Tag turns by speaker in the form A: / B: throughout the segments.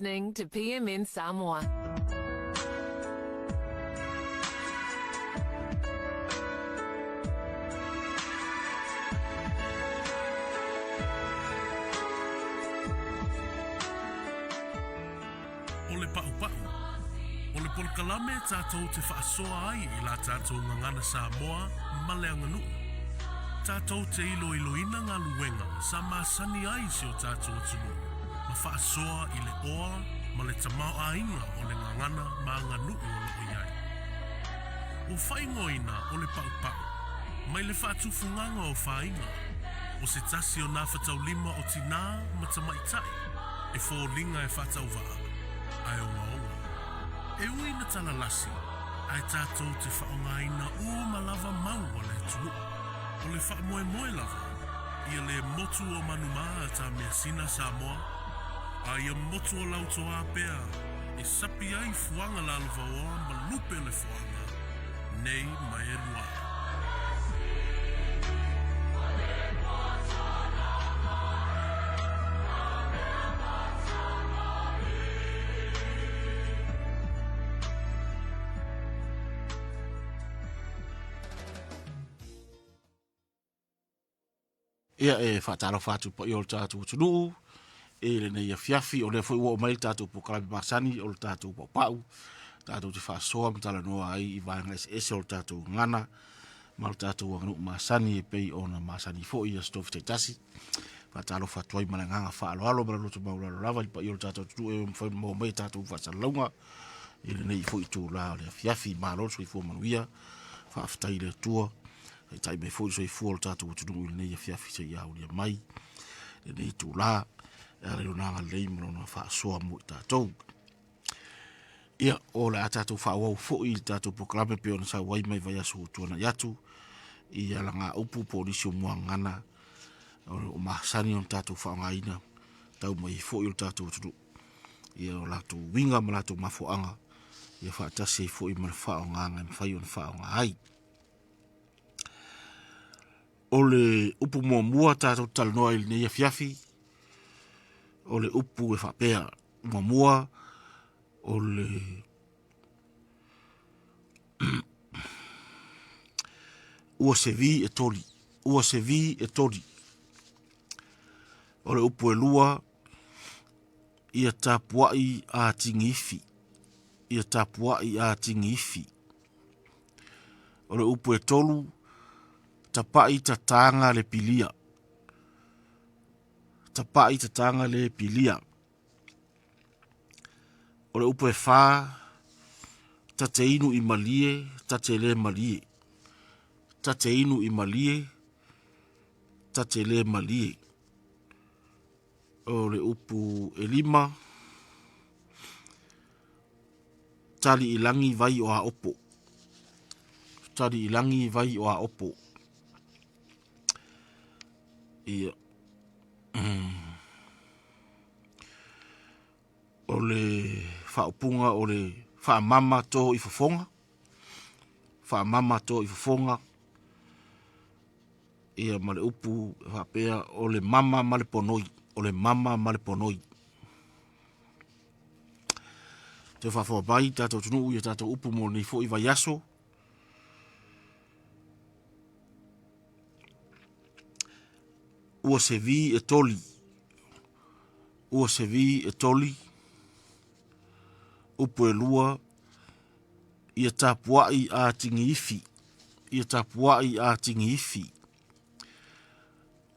A: Listening to PMN Samoa.
B: O le paʻupaʻu. O le polokalame tatou te faasoa ai i la tatou gagana Samoa ma le aganuu. Tatou te iloiloina galuega sa masani ai si o tatou atunuu ma faasoa i le oa ma le tamaoaiga o le gagana ma aganuu o lo o i ai. Ua faaigoaina o le paʻupaʻu mai le faatufugaga o fāiga, o se tasi o nafataulima o tinā ma tamaitai e foliga e faatauvaa ae ogaoga. E ui na talalasi, ae tatou te faaaogaina uma lava mau a le atunuu. O le faamoemoe lava, ia le motu o Manumā ta measina Samoa, a ia motu o Lautoā pea e sapi ai fuaga lalovaoa ma lupe le foaga, nei ma e lua.
C: Ia e faatalofa atu paia o le tatou atunuu i lenei afiafi o lea foi ua oo mai le tatou polokalame masani o le tatou paupau tatou te faasoa ma talanoa ai i vaega eseese o le tatou gagana ma le tatou aganuu masani e pei ona masani foi i aso tofi taitasi. Faatalofa atu ai ma le agaga faaaloalo ma le loto maualalo lava i le paia o le tatou atunuu e mafai ona maua mai a tatou faasalalauga i lenei foi itula o le afiafi. Malo le soifua manuia, faafetai i le Atua taitai mai foi le soifua o le tatou atunuu i lenei afiafi seia aulia mai lenei itula e ala i lona agalelei ma lona faasoa mo i tatou. Ia, o le a tatou faaauau foi i le tatou polokalame pei ona sau ai mai vaiaso ua tuanai atu i alagaupu po o nisi o muagagana o lo o masani ona tatou faaaogaina tau mai ai foi o le tatou atunuu ia o latou uiga ma latou mafuaaga ia faatasi ai foi ma le faaaogaga e mafai ona faaaoga ai. O le upu muamua tatou te talanoa ai i lenei afiafi, o le upu e faapea, muamua o le ua se vi e toli, ua se vi e toli. O le upu e lua, ia tapuai a tingifi, ia tapuai a tingifi. O le upu e tolu, tapai tataga le pilia. Tapai tataga le pilia. O le upu e fa, ta te inu i malie, ta te le malie. Ta te inu i malie, ta te le malie. O le upu e lima, tali i lagi vai o Aopo. Tali i lagi vai o Aopo. Ia. O le faaupuga o le faamama to i fofoga. Faamama to i fofoga. Ia ma le upu e faapea o le mama ma le ponoi. O le mama ma le ponoi. Toe faafofoga mai tatou atunuu i a tatou upu mo lenei foi vaiaso. Ua se vi e toli. Ua se vi e toli. Upu e lua, ia tapuai a tingiifi. Ia tapuai a tingiifi.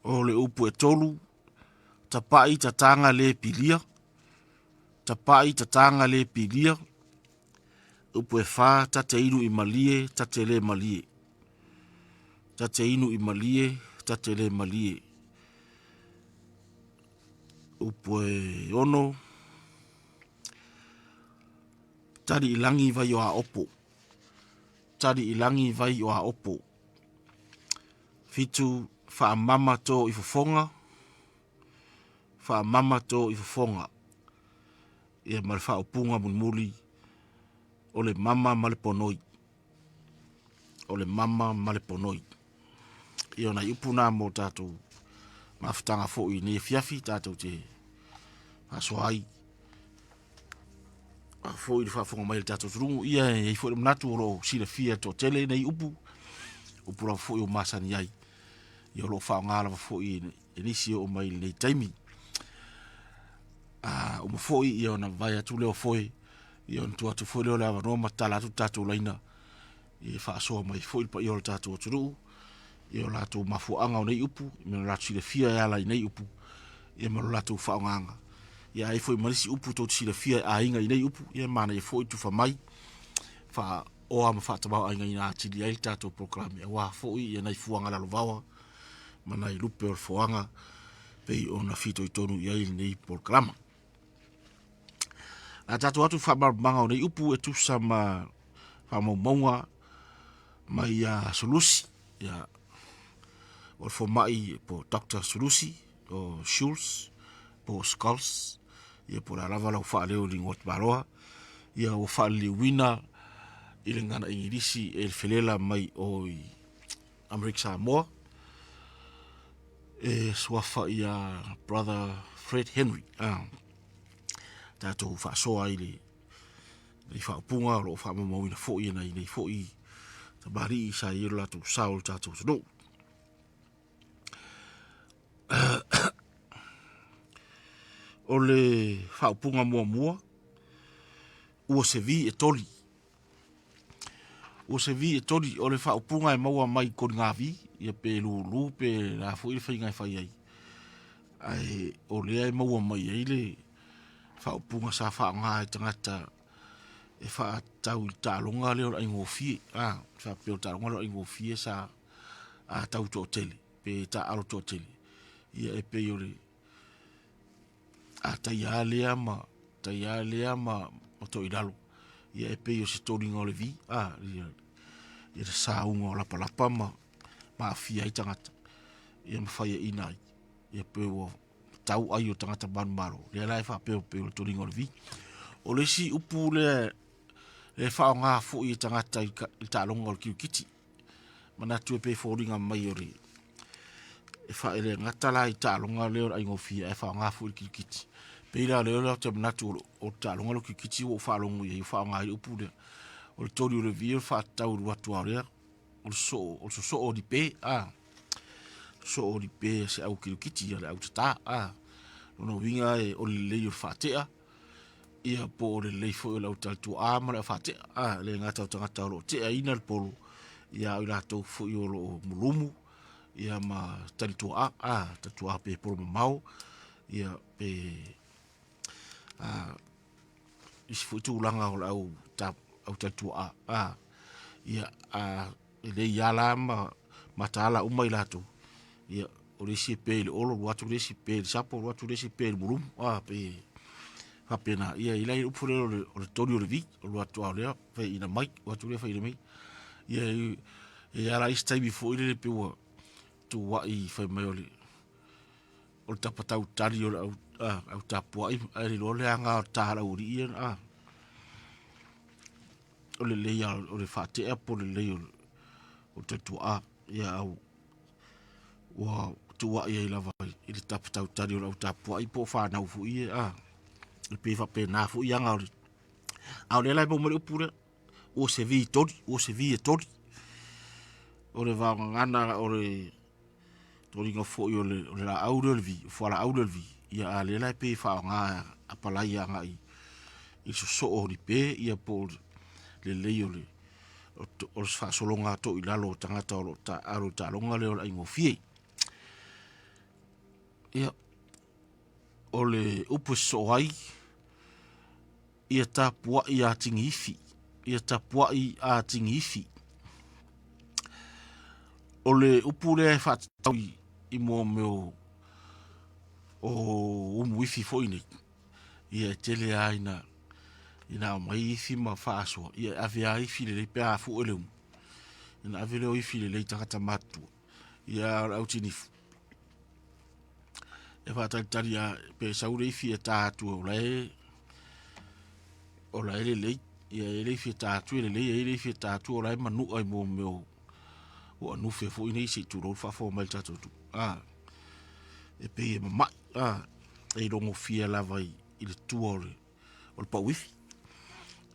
C: O le upu e tolu, tapai tataga le pilia. Tapai tataga le pilia. Upu e fa, ta te inu i malie, ta te le malie. Ta te inu i malie, ta te le malie. Upu e ono, tali i lagi vai o Aopo. Tali i lagi vai o Aopo. Fitu, faamama tō i fofoga. Faamama tō i fofoga. Ia ma le faaupuga mulimuli, o le mama ma le ponoi. O le mama ma le ponoi. Ia o nai upu nā mo tatou mafutaga foi i nei afiafi tatou te faasoa ai. foi i le faafofoga mai a le tatou atunuu, ia e i ai foi le manatu o lo o silafia e le toatele nei upu, upu lava foi ua masani ai, ia o lo o faaaoga lava foi e nisi e oo mai i lenei taimi. A uma foi ia ona vae atu lea o foe, ia ona tuu atu foi lea o le avanoa ma tatala atu le tatou laina e faasoa mai foi le paia o le tatou atunuu i o latou mafuaaga o nei upu, ma lo latou silafia e ala i nei upu, ia ma lo latou faaaogaga. Ia a i ai foi ma nisi upu tou te silafia e aiga i nei upu, ia e manaia foi le tufa mai, faaoa ma faatamaoaigaina atili ai le tatou polokalame aua foi nai fuaga lalovaoa ma nai lupe o le foaga pei ona fitoitonu i ai lenei polokalama. A tatou atu i faamalamalamaga o nei upu e tusa ma faamaumauga mai ia Sulusi, ia o le fomai po o Doctor Sulusi o Schultz po o Skulls, ia po o le a lava lau faaleo i le igoa tamaloa, ia ua faaliliuina i le gagana Igilisi e le felela mai o i Amerika Samoa e suafa ia Brother Fred Henry. Ah, tatou faasoa ai le i faaupuga o lo o faamaumauina foi e nai nei foi tamalii sa i ai lo latou sao i le tatou atunuu. O le faaupuga muamua, ua se vi e toli. Ua se vi e toli, o le faaupuga e maua mai koligavi, ia pe lulu pe le a foi le faiga e fai ai. Ae o lea e maua mai ai le faaupuga sa faaaoga e tagata e faatatau i le taaloga lea o le aigofie. A, faapea o le taaloga lea o le aigofie sa a tau toatele pe taaalo toatele, ia e pei o le a taia lea ma taia lea ma toilalo, ia e pei o se toliga o le vi, a, ia, ia le sauga o lapalapa ma aafia ai tagata, ia ma faiaina ai, ia pei ua tau ai o tagata manumalo, lea la e faapea pei o le toliga o le vi. O le isi upu lea e faaaoga foi e tagata i le taaloga o le kirikiti, manatu e pei e foliga mai o le e faale gata la i taaloga lea o le aigofie ae faaaoga foi le kirikiti. Pei la o lea ou te manatu o le taaloga lea o le kirikiti ua ou faalogo i ai ua faaaoga ai le upu lea. O le toli o le vi o le faatatau i le alu atu lava o lea o le sosoo o le sosoo o ni pe, a sosoo o ni pe a se au kirikiti a le au tatā, a. Lona uiga o le lelei o le faatea ia po o le lelei foi o le au talituaa ma le au faatea, a. E le gata o tagata o lo o teaina le polo, a o i latou foi o lo o mulumu ia ma talituaa, a, talituaa pe polo mamao ia pe isi foi tulaga o le au au talituaa, a. Ia, a lelei lava la ma mataala uma i latou, ia o le isi e pe i le olo alu atu le isi pe i le sapo alu atu le isi pe i le mulumu, a, pei e faapena. Ia e i ai le upu foi lea o le toli o le vi, o le alu atu lava o lea faiaina mai, alu atu lea faiaina mai. Ia e i ai lava la isi taimi foi lele pei ua tuuai fai mai o le tapa tautali o le au tapuai ae le iloa le aga o le ta a le aualii ia, a. O le lelei lava o le faatea po o le lelei o le talituaa, a ua tuuai ai lava i le tapa tautali o le au tapuai po o fanau foi ia, a. E pei e faapena foi aga o le… A o lea la e maua mai le upu lea, ua se vi toli, ua se vi e toli. O le vaogagana o le toliga foi o le laau lea o le vi, o fualaau lea o le vi, ia a o lea la e pei e faaaoga e apalai agai i le sosoo o ni pe po o le lelei o le faasologa toilalo o tagata o lo o taaalo i le taaloga lea o le aigofie. Ia, o le upu e sosoo ai, ia tapuai a tingiifi, ia tapuai a tingiifi. O le upu lea e faatatau i mea o umuifi foi nei, ia e tele lava ina aumai ifi ma faasoa, ia e ave lava ifi lelei pe a fue le umu, ona ave lea o ifi lelei i tagata matutua, ia a o le au tinifu, e faatalitali lava pe sau le ifi e ta atu o la e lelei, ia e i ai le ifi e ta atu e lelei, e i ai le ifi e ta atu o la e manua i mea o anufe foi nei se i tulou le faafofoga mai a le tatou atunuu, a, e pei e mamai, a, e iloagofie lava i le tua o le pauifi.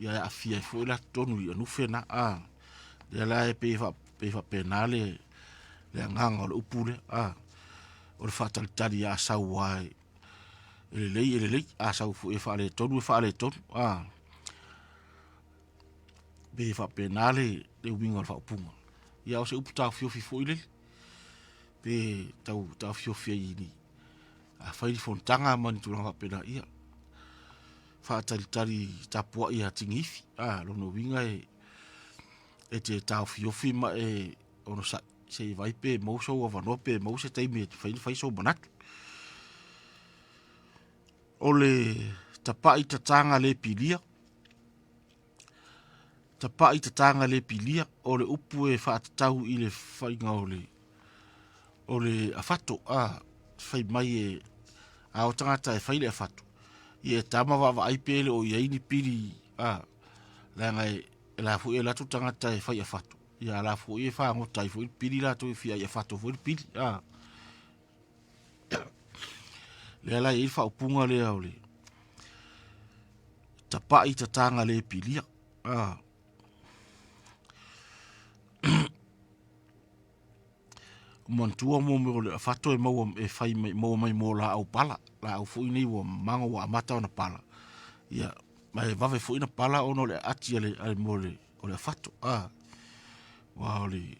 C: Ia e aafia ai foi la totonu i anufe na a. Lea la e pei e pei e faapena le le agaga o le upu lea a. O le faatalitali a sau lava e lelei e lelei, a sau foi e faaletonu e faaletonu a. Pei e faapena le uiga o le faaupuga. Ia o se upu taofiofi foi lele pe tau taofiofi ai i afai ni fonotaga ma ni tulaga faapena, ia faatalitali tapuai ia Atigifi. A, lona uiga e e te taofiofi ma e onosai se i vaai pe maua sou avanoa pe maua se taimi e mafai ona fai sou manatu. O le tapai tataga le pilia, tapai tataga le pilia, o le upu e faatatau i le faiga o le o le afato a fai mai e a o tagata e fai le afato ia e tama vaavaai pe le o i ai ni pili a leaga e la foi e alu atu le tagata e fai afato ia a la foi e fagota ai foi le pili latou e fia ai afato foi le pili a. Lea la e i ai le faaupuga lea o le tapai tataga le pilia a. Manatua mo mea o le afato e maua e fai mai maua mai mo laau pala, laau foi nei ua mago ua amata ona pala, ia ma e vave foi ona pala ona o le aati a le a le mea o le afato a. Aua o le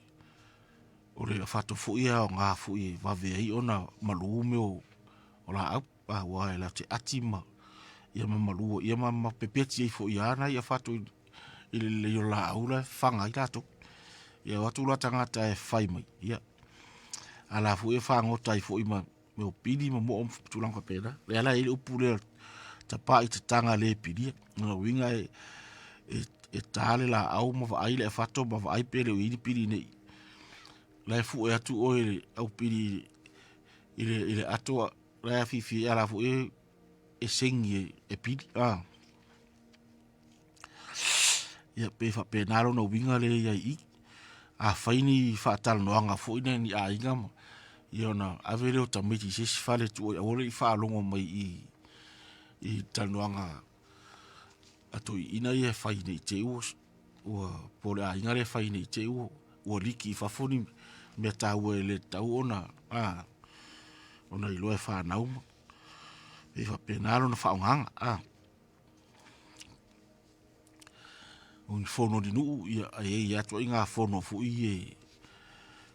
C: o le afato foi e aoga foi e vave ai ona malu mea o laau aua e latou te ati ma ia ma malu ai ma pepeti ai foi lava nai afato i le lelei o laau la e fafaga ai latou. Ia o atu la tagata e fai mai, ia a la foi e fagota ai foi ma mea o pili ma moa ma tulaga faapena. Lea la e i ai le upu lea tapai tataga le pilia. O lona uiga e e ta le laau ma vaai le afato ma vaai pe le o i ai ni pili nei la e fue atu oe i le au pili i le i le ato la e afifi ai a o la foi e e segi e pili a. Ia pei e faapena lona uiga lea e i ai i i. Afai ni faatalanoaga foi nei a ni aiga ma ia ona ave lea o tamaiti i se isi fale e tuu ai aua le i faalogo mai i i talanoaga a toeaiina ia e fai ne i te i ua ua po o le aiga lea e fai ne i te i ua liki i fafo ni mea taua e le tatau ona ona iloa e fanau ma e faapena lona faaaogaina a. O ni fono a le nuu ia e i ai lava ituaiga fono foi ia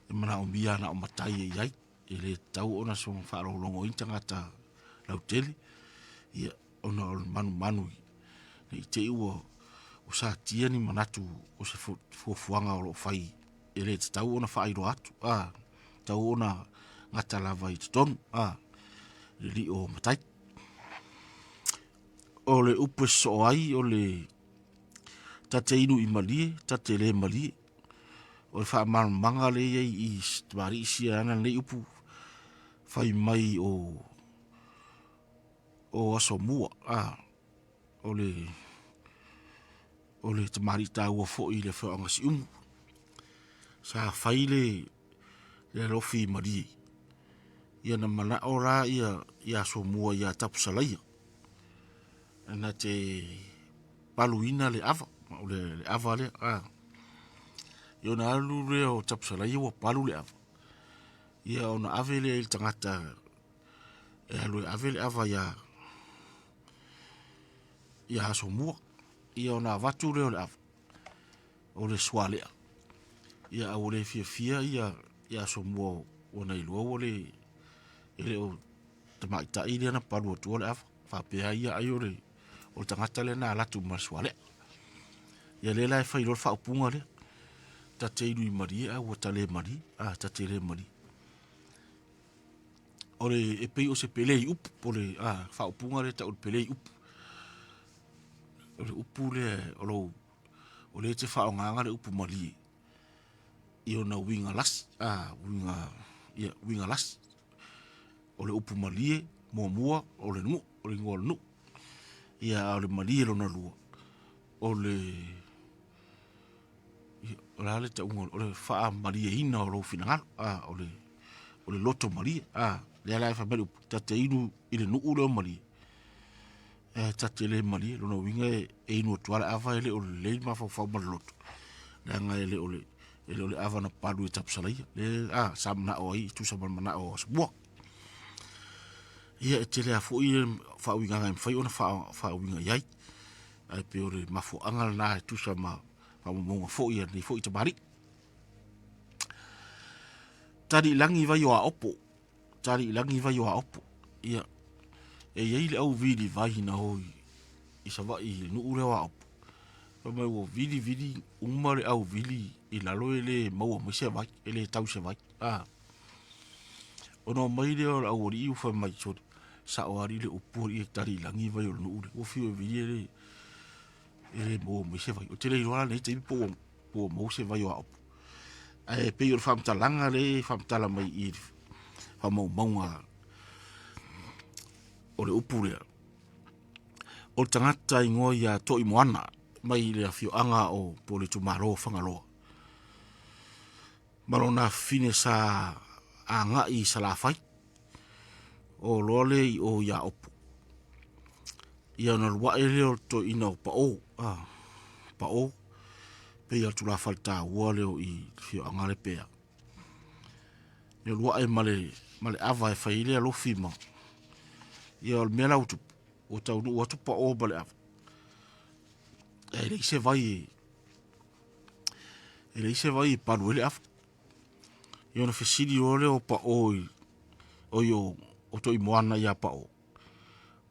C: e manaomia na o matai e i ai, e le tatau ona soona faalogologo ai ni tagata lautele ia ona o le manumanu ne i te i ua satia ni manatu o se fuafuaga o lo o fai e le tatau ona faailoa atu e tatau ona gata lava i totonu i alii o matai. O le upu e sosoo ai o le ta te inu i malie, ta te le malie. O le faamalamalamaga lea e i ai i i tamalii sia e ana lenei upu, fai mai o Asomua o le tamalii taua foi i le afioaga o Siumu. Sa fai le alofi i Malie, ia na manao la ia Asomua ia Tapusalaia na te paluina le ava, o le ava lea. Ia ona alu lea o Tapusalaia ua palu le ava, ia ona ave lea i le tagata e alu e ave le ava ia Asomua. Ia ona avatu lea o le ava, o le sualea, ia ae ua le fiafia ia Asomua ua na iloa ua le e le o tamaitai lea na palu atua le ava, faapea ai ia ai o le tagata lea na alu atu ma le sualea. Ia lea la e fai loa le faaupuga lea, ta te inu i malie ae ua ta le malie, ta te le malie. O le e pei o se pelei upu po o le faaupuga lea e tau o le pelei upu. O le upu lea o lou o lea e te faaaogaina le upu malie i ona uiga lasi uiga, ia uiga lasi. O le upu malie muamua o le nuu, o le igoa o le nuu. Ia a o le malie lona lua, o le o le a le tauga o le faamalieina o lou finagalo, o le loto malie. Lea la e fai mai le upu, ta te inu i le nuu lea o Malie. Ae ta te le malie, lona uiga e, e inu atu lava le ava e le o lelei le mafaufau ma le loto, leaga e le o le, e le o le ava na palu e Tapusalaia, le a, sa manao ai e tusa ma le manao o Asomua. Ia e tele lava foi ia faauigaga e mafai ona faauiga i ai, ae pei o le mafuaaga lena e tusa ma faamaumauga foi a lenei foi tamalii. Tali i lagi vai o Aopo, tali i lagi vai o Aopo. Ia, e i ai le au vili vai na o i Savaii i le nuu lea o Aopo, fai mai ua vili vili uma le au vili i lalo e le maua mai se vai, e le tau i se vai. A, ona omai lea o le aualii ua fai mai, sole, sao lava alii le upu alii e tali i lagi vai o le nuu lea. Ua fiu e vili e le, e le maua mai se vai. Ou te le iloa la i lenei taimi po ua maua se vai o Aopo. Ae pei o le faamatalaga lea e faamatala mai i i faamaumauga o le upu lea. O le tagata igoa ia Toimoana mai le afioaga o po o le itumalo o Fagaloa ma lona afafine sa agai i Salafai. O loa lea i o i Aopo. Ia ona alu ae lea o le toeaina o Pao, a, Pao, pei lava o le tulafale taua lea o i le afioaga lea pe a. E alu ae ma le, ma le ava e fai ai le alofi ma, ia o le mea la ua tupu, ua taunuu atu Pao ma le ava, ae leai se vai e, e leai se vai e palu ai le ava. Ia ona fesili loa lea o Pao i, oi o, o Toimoana ia Pao,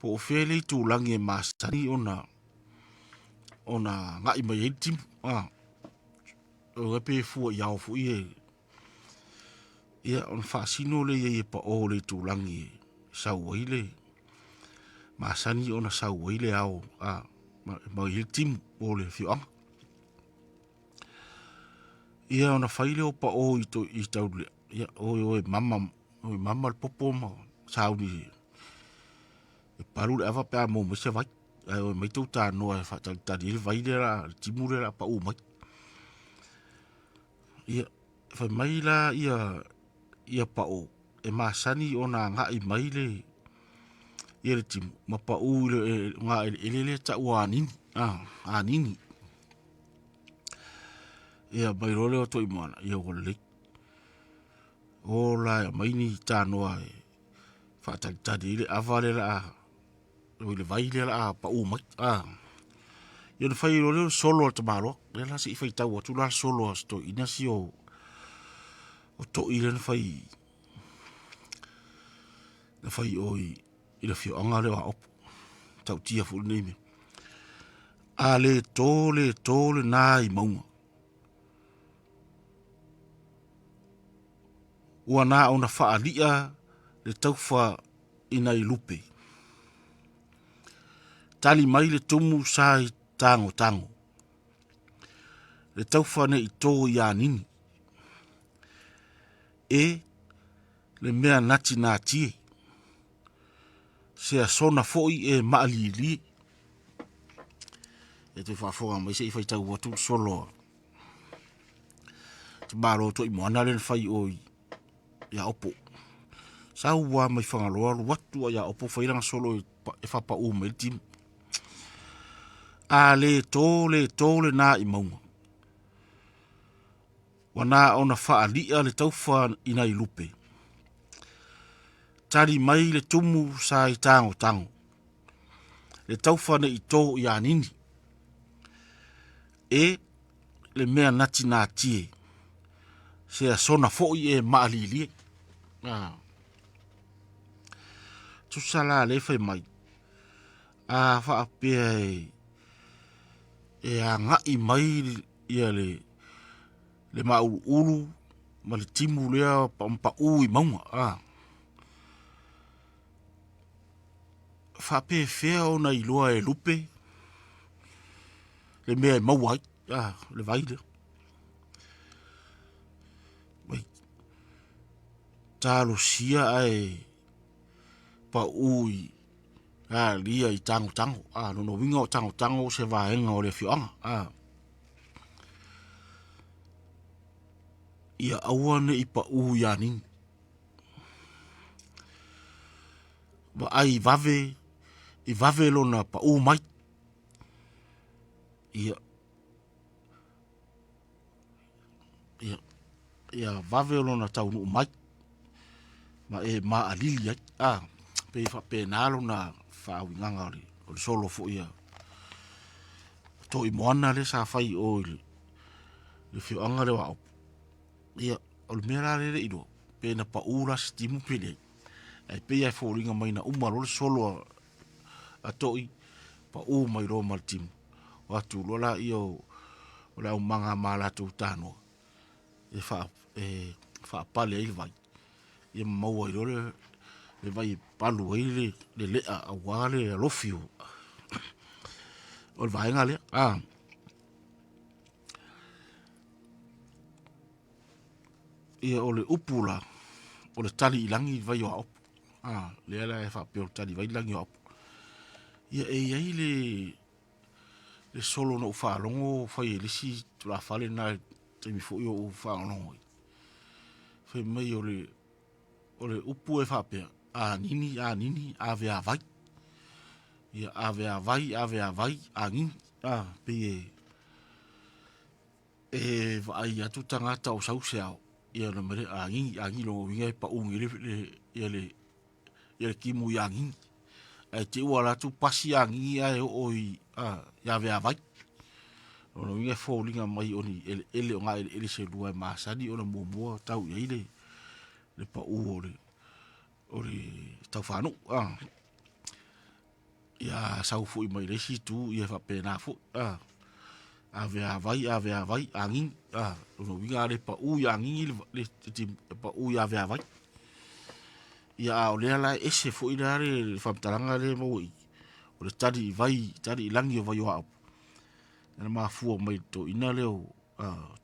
C: po o fea le itulagi e masani ona ona agai mai ai le timu. A, o pe fua i ao foi e ia ona faasino lea i ai e Pao i le itulagi e sau ai le masani ona sau ai le ao a ma i ai le timu o le afioaga. Ia ona fai lea o Pao i to i Taulelea, ia oe oe mama oe mama le popo ma sauni e palu le ava pe a maua mai se vai. Ae oe aumai tou tanoa e faatalitali ai le vai lea o le a, le timu lea o le a pau mai. Ia, fai mai la ia ia Pao, e masani ona agai mai le ia le timu ma pau i le luga eleele lea e tau o Anini, Anini. Ia mai loa lea o Toimoana, ia ua lelei. O la e aumai ni tanoa e faatalitali ai le ava lea o le a, oi le vai lea o le a pau mai. Ia ona fai loa lea o le solo a le tamaloa. Lea la se i faitau atu la le solo a si toeaina si o Toi lea na fai na fai i o i le afioaga lea o Aopo. E matautia foi lenei mea. A le to le to lena i mauga, ua na ona faalia le taufa i nai lupe. Tali mai le tumu sa i tagotago, le taufa nei to i anini. E le mea natinatie, se asona foi e maalielie. E toe faafofoga mai se i faitau atu le solo a te Malo Toimoana lea na fai i o i Aopo. Sau lava mai Fagaloa alu atu lava i Aopo fai lana solo e faapau mai ai le timu. A le to le to lena i mauga, ua na ona faalia le taufa i nai lupe. Tali mai le tumu sa i tagotago, le taufa nei to i anini. E le mea natinatie, se asona foi e maalilie. Ah. Tusa la le fai mai, a faapea e, e agai mai ia le, le mauluulu ma le timu lea paupau i mauga a. Faapefea ona iloa e lupe le mea e maua ai a le vai lea. Vai, talosia ae pau i alia i tagotago a lona uiga o tagotago o se vaega o le afioaga a. Ia aua ne i pau ia Nini. Vaai vave. I vave lona paʻū mai. Ia, ia, ia vave lona taunuu mai ma e maʻalili ai. A, pei e faapena lona faauigaga o le, o le solo foi a Toimoana lea sa fai i o i le, le afioaga lea o Aopo. Ia, o le mea la lea e le i iloa, pe na pau la se timu pe leai. Ae pei lava e foliga mai na uma loa le solo a, a Toi, pau mai loa ma le timu. O atu loa laia o, o le aumaga ma latou tanoa e, faa, e faapale ai le vai. Ia ma maua ai loa le, le vai e palu ai le, le lea aua le alofi o, o le vaega lea. Ah. Ia o le upu la, o le tali i lagi i vai o Aopo. Ah, lea la e faapea o le tali vai lagi o Aopo. Ia e i ai le, le solo na ou faalogo fai e le isi tulafale na taimi foi o ou faalogologo ai. Fai mai o le, o le upu e faapea, anini, anini, ave a vai. Ia ave a vai, ave a vai, anini. Ah, pei e, e vaai atu tagata o sau se ao, ia ona mea lea, anini, anini, lona uiga e pau nei le, le, ia le, ia le timu i Agigi. Ae te i ua alu atu pasi Agigi ae oo i a, i Aveavai. Lona uiga e foliga mai o ni eleele o na eleele se lua e masani ona muamua tau i ai le, le pau o le, o le taufanuu. A. Ia sau foi mai le isi itu ia faapena foi. A. Aveavai, aveavai, Agigi. A. Lona uiga a le pau i Agigi le, le, le pau i Aveavai. Ia a o lea la e ese foi la le faamatalaga lea e maua i i, o le tali i vai, tali i lagi o Vaioaopo. Na mafua mai i le toeaina lea o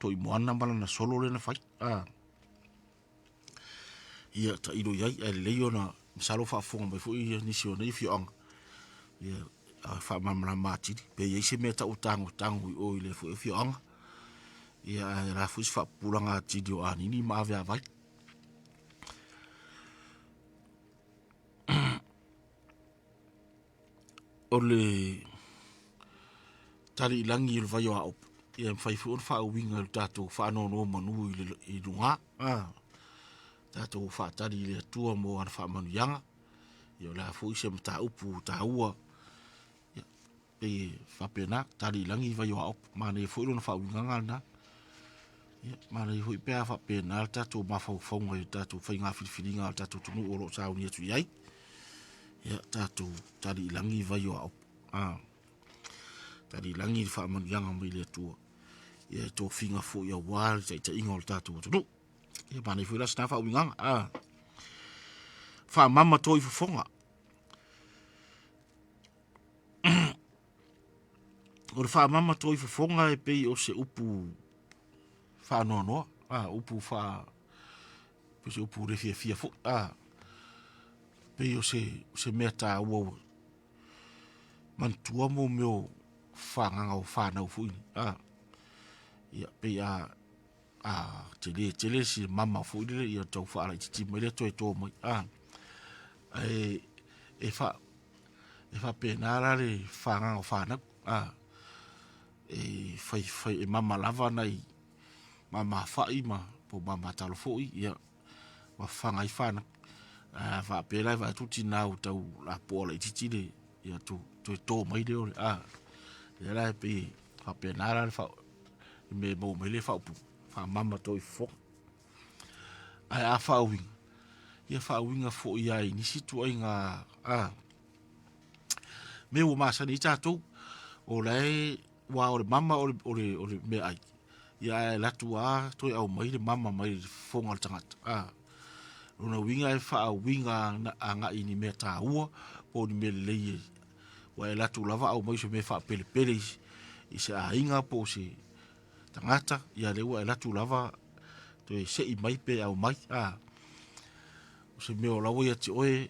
C: Toimoana ma lana solo lea na fai. A. Ia tailo i ai, ae lelei ona masalo o faafofoga mai foi nisi o nei afioaga. Ia faamalamalama atili pe i ai se mea tau o tagotago i o i lea foi afioaga. Ia ae la foi se faapupulaga atili o Anini ma Aveavai. O le tali i lagi o le vai o Aopo, ia e mafai foi ona faauiga i le tatou faanonomanu i le i luga, a, tatou faatali i le Atua mo ana faamanuiaga. Ia o le a foi se mataupu taua, ia, pei e faapena, tali i lagi vai o Aopo. Manaia foi lona faauigaga lena. Ia, manaia foi pe a faapena le tatou mafaufauga i le tatou faiga filifiliga a le tatou atunuu o lo o sauni atu i ai. Ia, tatou tali i lagi vai o Aopo. A, tali i lagi le faamanuiaga mai le Atua. Ia, e tofiga foi aua le taitaiga o le tatou atunuu. Ia, manaia foi la sina faauigaga. A, faamama toi fofoga. O le faamama toi fofoga e pei o se upu faanoanoa, a, upu faa, pei o se upu le fiafia foi, a, pei o se, se mea taua ua manatua mo mea o fagaga o fanau foi, a, ia, pei a, a tele tele si mama foi lele ia tau faalaitiiti mai lea toe to mai, a, ae e fa, e faapena la le fagaga o fanau, a, e fai, fai, e mama lava nai mamafai ma po o mamatalo foi, ia, ma fafaga ai fanau. A faapea la e vaai atu le tina ua tau lapoa laitiiti le, ia toe to mai lea o le, a, lea la e pei e faapena la le faa, le mea e maua mai ai le faaupuga, faamama toi fofoga. Ae a faauiga, ia faauiga foi lava i nisi ituaiga a, mea ua masani ai tatou, o la e, aua o le mama o le, o le, o le meaai, ia ae alu atu lava toe aumai le mama mai le fofoga o le tagata. A, lona uiga e faauiga agai i ni mea taua po o ni mea lelei e, ua e alu atu lava aumai se mea faapelepele i se aiga po o se tagata, ia lea ua e alu atu lava toe sei mai pe aumai, a, o se mea o la ua ia te oe,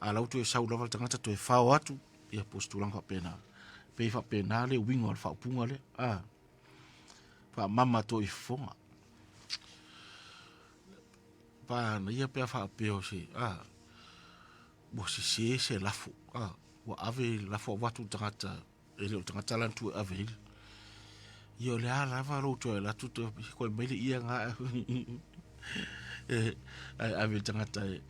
C: a la ua toe sau lava le tagata toe fao atu, ia po o se tulaga faapena. Pei faapena le uiga o le faaupuga lea, a, faamama toi fofoga. Panaia pe a faapea o se, a, ua sese se lafo, a, Ua ave lafo avatu i le tagata e le o le tagata la na tuu e ave ai. Ia o le a lava lou toe alu atu toe koe mai le ia ga e ae ave i le tagata e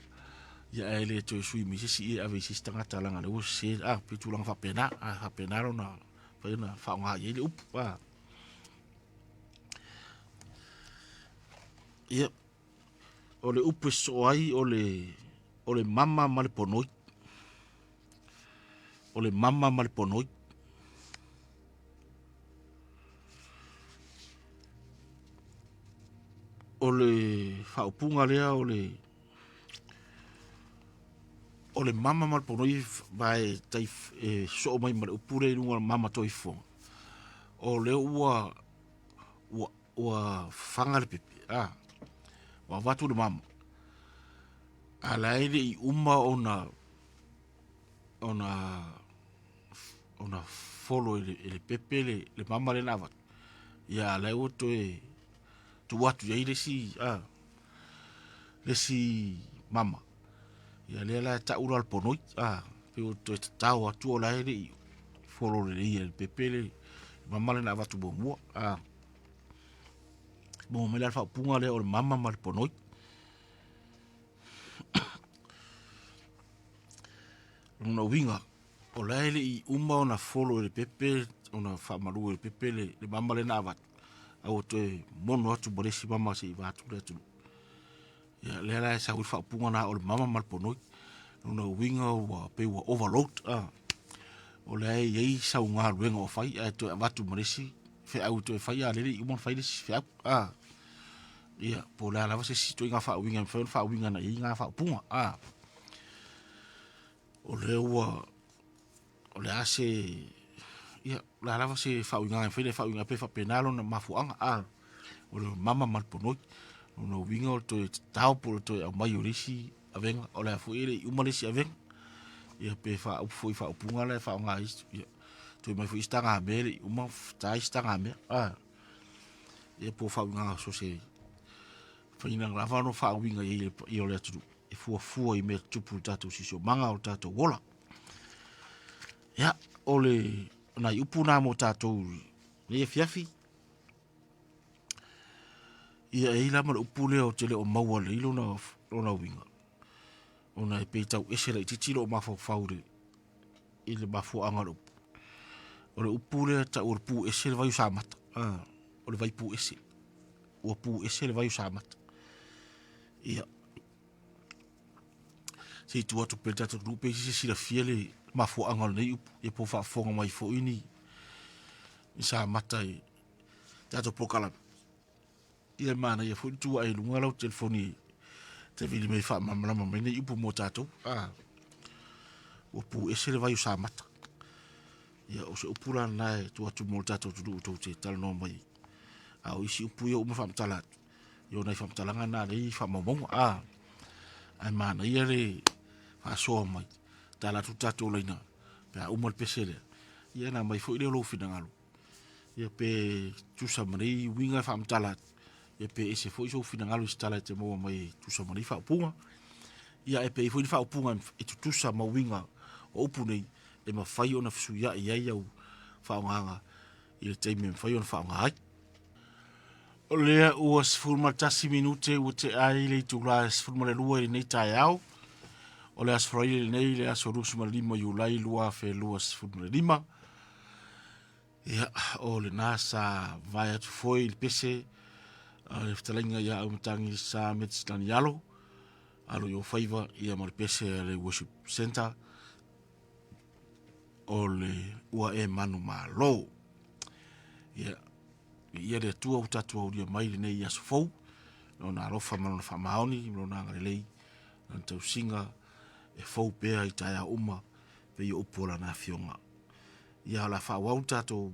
C: ia ae le toe sui mai se isi ia e ave i se isi tagata leaga o lea ua sese a pei o tulaga faapena a faapena lona mafai ona faaaoga i ai le upu a. Ia o le upu e sosoo ai o le o le mama ma le ponoi. O le mama ma le ponoi. O le faaupuga lea o le o le mama ma le ponoi ma e tai e sosoo mai ma le upu lea i luga o le mama toifofoga, o lea ua ua ua fafaga le pepe a, ua avatu le mama, a la e le i uma ona ona ona folo e le pepe le, le mama lea na avatu, ia a la ua toe tuu atu i ai le isi a, le isi mama. Ia lea la e tau la o le ponoi a, pei ua toe tatao atu o la e le i folo lelei e le pepe le mama lea na avatu muamua a. Maua mai la le faaupuga lea o le mama ma le ponoi. Lona uiga, o la e le i uma ona folo e le pepe, ona faamalu e le pepe le, le mama lea na avatu, a ua toe mono atu ma le isi mama se i vaeatu le atunuu. Ia lea la e sau ai le faaupuga lena o le mama ma le ponoi. Lona uiga ua pei ua overload, o la e i ai sau galuega o fai ae toe avatu ma le isi feau e toe fai a o lea e le i uma ona fai le isi feau. Ia, po o le a lava se isi ituaiga faauiga e mafai ona faauiga agai i ai na faaupuga. O lea ua, o le a se, ia, o le a lava se faauigaga e mafai ona e faauiga ai, pei e faapena lona mafuaaga, a, o le mama ma le ponoi. O lona uiga o le toe tatao po o le toe aumai o le isi avega, o le a foi e le i uma le isi avega. Ia pe faaupu foi i faaupuga la e faaaoga e isi, ia, toe aumai foi isi tagamea e le i uma ona ta isi tagamea, a. Ia po o faauigaga so o se faiga lava ona faauiga i ai le paia o le atunuu e fuafua i mea tutupu i le tatou siosiomaga o le tatou ola. Ia, o le nai upu na mo tatou i lenei afiafi. Ia, e i ai la ma le upu lea ou te le o maua lelei lona, lona uiga, ona e pei e tau ese laitiiti lou mafaufau i le, i le mafuaaga o le upu. O le upu lea e tau o le pu ese le vai o Samata. O le vai pu ese. Ua pu ese le vai o Samata. Ia, se i tuu atu pea i le tatou atunuu pe i ai se isi e silafia le mafuaaga o lenei upu, ia po o faafofoga mai foi ni Samata i tatou polokalame. Ia e manaia foi le tu ae i luga lau telefoni e te vili mai e faamalamalama mai nei upu mo tatou. Ah, ua pu ese le vai o Samata. Ia, o se upu la lena e tuu atu mo le tatou atunuu tou te talanoa mai ai. A o isi upu ia ua uma faamatala atu, ia o nai faamatalaga na lea i faamaumauga. Ah, ae manaia le faasoa mai, tala atu le tatou laina pe a uma le pese lea, ia ona aumai foi lea o lou finagalo Ia pe tusa ma nei uiga e faamatala atu, ia pe ese foi sou finagalo i se tala e te maua mai e tusa ma nei faaupuga. Ia ae pe i ai foi ni faaupuga e tutusa ma uiga o upu nei e mafai ona fesuiai ai au faaaogaga i le taimi e mafai ona faaaoga ai. O lea ua 11 minute ua tea ai le itula e 12 i lenei taeao. O le aso Faraile lenei, le aso 25 Iulai 2025. Ia, o lena sa vae atu foi le pese a le fetalaiga ia Auimatagi Sa Metsilani Alo, alo i faiva ia ma le pese a le Worship Center o le ua e manumalo. Ia, viia le Atua ua tatou aulia mai lenei aso fou, lona alofa ma lona faamaoni ma lona agalelei, lana tausiga e fou pea i taeao uma, pei o upu o lana afioga. Ia o le a faaauau le tatou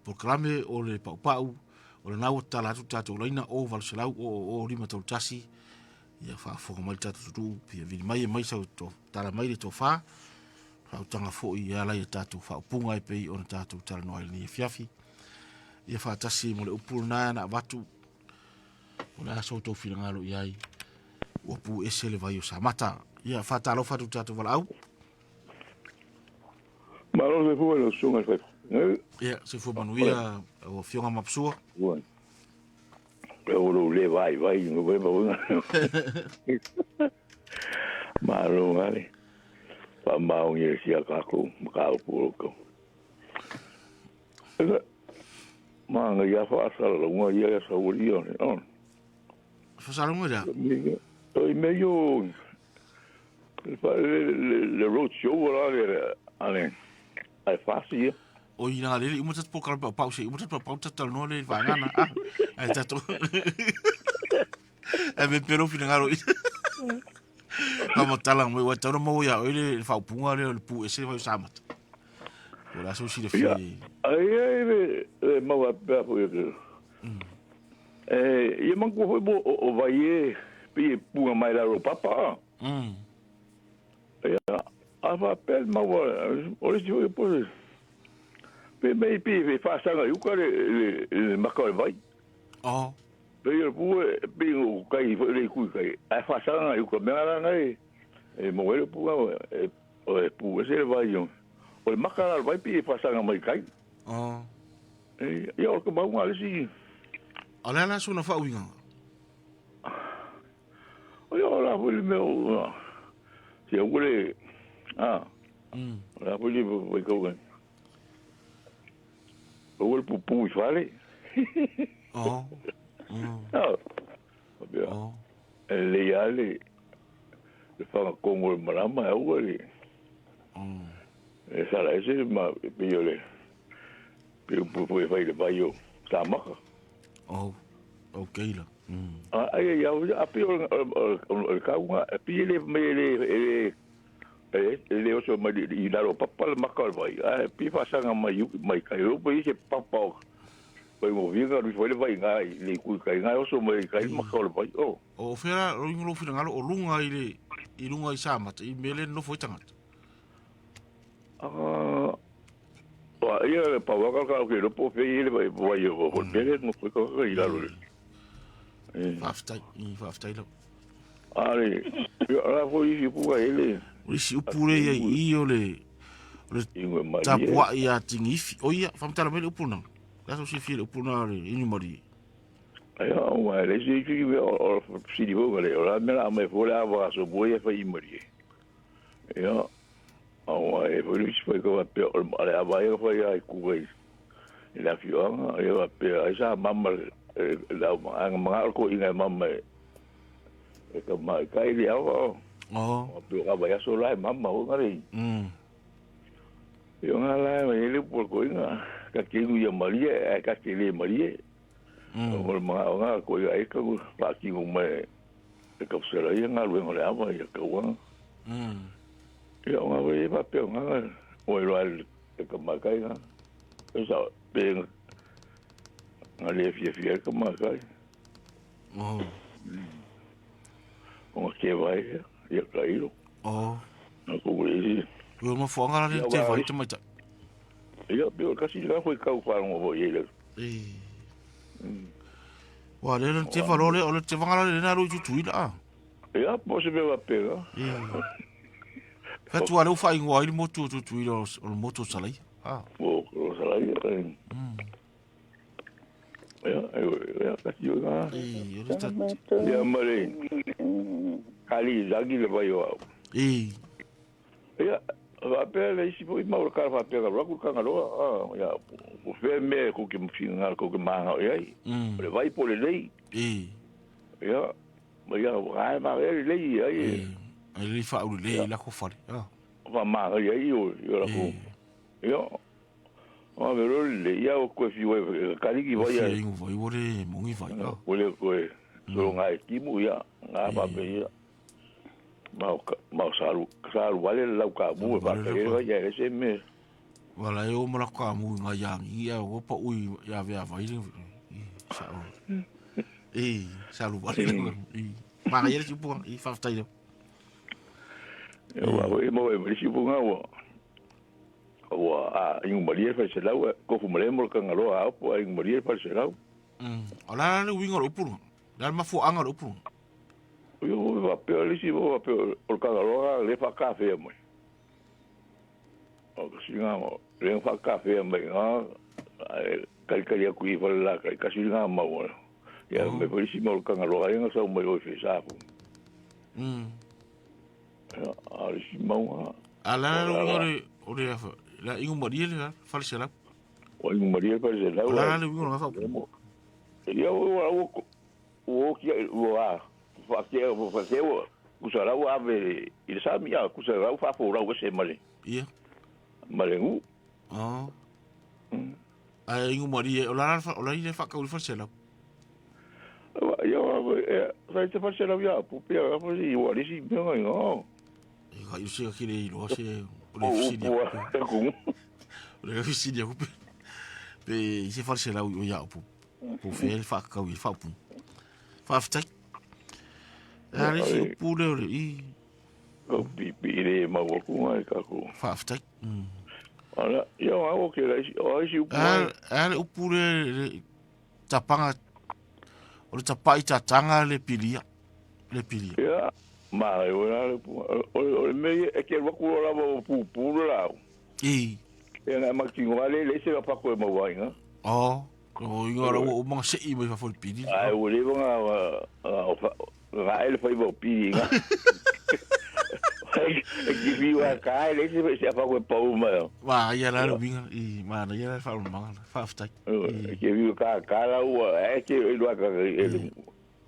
C: polokalame o le paupau, o lena ua tatala atu le tatou laina 0 800 000 531. Ia faafofoga mai le tatou atunuu, fia vili mai e aumai sau tala mai le tofa, faautaga foi e ala i a tatou faaupuga e pei ona tatou talanoa ai i lenei afiafi. Ia faatasi ma le upu lena na avatu, o le a so outou finagalo i ai, ua pu ese le vai o Samata. Ia faatalofa atu i le tatou valaau.
D: Malo le fua le susuga i le
C: Ia, soifua manuia lau Afioga Mapusua.
D: Ua. E o lou le vai vai no vai vai. Malo ngale. Pa mau ngi sia ka ko ka o pu ko. Ma nga ia fa sa la nga ia sa o ia ne. On.
C: Fasalonga ia.
D: O me yo le road show la le ale ai fasi ia.
C: O i nā lele, uma tatu pōkara pau pau se, uma tatu pau tatu talo le vaengana. Ah, ai tatu. Ai me pero fina ngaro i. Ka matala mo wa tau mo ia oi le whaupunga le le pu ese vai samata. O la so si le fi.
D: Ai ai le le maua pea fo ia. E ia manku foi mo o vai e pe punga mai la ro papa. Ia a fa pe maua o le si foi po. Pe me pe pe fa sanga uka le le maka o le vai.
C: Oh.
D: Pe ia pu pe o kai foi le kui kai. A fa sanga uka me ala ngai. E mo ele pu e o e pu e se le vai o. O le maka la vai pe fa sanga mai kai.
C: Oh.
D: E ia o ka maunga le si.
C: O le ala suna whauinga.
D: O ia o la foi le mea o si au le a. O la foi le vai kau kai. O le pupu i fale.
C: Oh.
D: Ah. O pia.
C: Oh.
D: E le ia le le whanga kongo le marama e aua le. E sala ese ma pe o le pe pupu e whai le vai o tāmaka.
C: Oh. Okay la.
D: A ai ai au a pe o o kaunga a pe le me le le e le oso mai i lalo papa le maka o le vai. A pe whasanga mai mai kai o pe se papa o Pai mo vinga ru foi le vai ngai le kui kai ngai oso mai kai maka o le vai. Oh.
C: O whera ro ingo fina ngalo o lunga i le i lunga i samata i mele no foi tangata.
D: Ah. Wa ia le pa waka ka ke ropo fe i le vai vai o o pele no foi ka i lalo le.
C: Whaftai, i whaftai lau.
D: Ale ia la foi i pu ka ele.
C: O isi upu le ia i o le o le
D: Ingo mai.
C: tapua i a tingifi. O ia, whamtara mai le upu na. La so si fi le upu na le inu mari.
D: Ai o mai le si ki me o si di ho le o la me la me fo la va so bo ia fa i mari. Ia o ai foi le si foi ka pe o le a vai fa ia ku vai. La fioanga ia va pe ai sa mama la ma ma ko inga mama e ka mai kai le au.
C: Oh.
D: O pe ka vai so la mama o ngare. Ia nga la me le por ko inga ka ke ia Maria ka ke le Maria. O ma o nga ko ia e ka pa ki o me e ka sera ia nga luenga le ava ia ka wa. Ia o nga we pa pe o nga o ro al e ka ma kai nga. E sa pe nga le fia fia ka ma kai.
C: Oh.
D: O nga ke vai ia ka iro.
C: Oh.
D: Na ko le.
C: Ua ma fuanga la le te vai te mai ta.
D: Ia pe o kasi la foi kau wharongo mo ia le.
C: E. Wa le le te valo le o le te vanga le na ro tu ila.
D: Ia po se me wa pega.
C: E. Ka tua le ufa ingoa i le motu tu tu ila o le motu salai. Ah.
D: O o salai. Ia ia kasi o nga.
C: E, o le ta.
D: Ia mare. Kali lagi le vai o au.
C: E.
D: Ia va pe le isi foi mau ka va pe ka roku ka ngaro ah ia o fe me ko ke mfinga ko ke manga ia. Le vai po le lei.
C: E.
D: Ia ma ia vai ma le lei ia.
C: E. Ai le fa u le la ko fale. Ah.
D: Va ma ia io ia la ko. Ia. O vero le ia o ko fi we kali ki vai
C: ia. Ingo vai o le mongi vai.
D: O le ko so ngai kimu ia nga pa pe ia. Ma salu salu wale lau ka mu pa ke ia se me.
C: Wala e o mala ka mu nga yang ia o pa ui ia vea vai le. Sa o. E salu wale. E ma ia ti pu i fa tai.
D: E wa o mo e si pu nga wa. Wa a ingu maria fa se lau ko fu male mo ka ngalo a po ingu maria fa se lau.
C: Ola le wingo lo pu. La ma fu anga lo pu.
D: Yo va pe le si va pe o ka ngalo le fa ka fe mo. O ka singa mo le fa kafe mai nga ai kali kali aku i fale la kai kasi nga mau. Ia me polisi mo ka ngalo ai nga sa mai o fe sa fu. A le si mau nga.
C: A la la le o le o le la ingu maria le fale se la.
D: O ingu maria fale se la.
C: La le ingu nga fa.
D: Ia o o o ki o a fa ke o fa ke o kusa lau ave i le sami a kusa lau fa fo lau se male.
C: Ia.
D: Male ngu.
C: Oh. A ingu maria o la o la ile fa ka o fale se la.
D: Ia e sa te fale se la ia pu pe a fa si o le si me nga nga.
C: E ka i se ki le ilo se o le fisi ni. O le fisi ni ku pe i se fale se la o ia pu. Pu fe fa ka o fa pu. Fa ftai. A le si upu le o le i.
D: Ka pi le ma wa ku ngai ka ku.
C: Fa ftai.
D: Ala ia o ke la o ai si upu.
C: A le upu le tapanga o le tapai tatanga le pilia. Le pilia.
D: Ia ma o la le o le me e ke wa ku la wa pu pu la.
C: I.
D: E na ma ki ngale le se pa ko ma wa inga.
C: Oh. O inga ra o manga se i mai fa fo pili.
D: Ai o le nga o ga ele fa i pili nga. E ki vi wa ka le se se fa ko pa o ma.
C: Wa ia la ro binga i ma na ia fa o manga fa ftai.
D: E ki vi ka ka la o e ke e lo ka e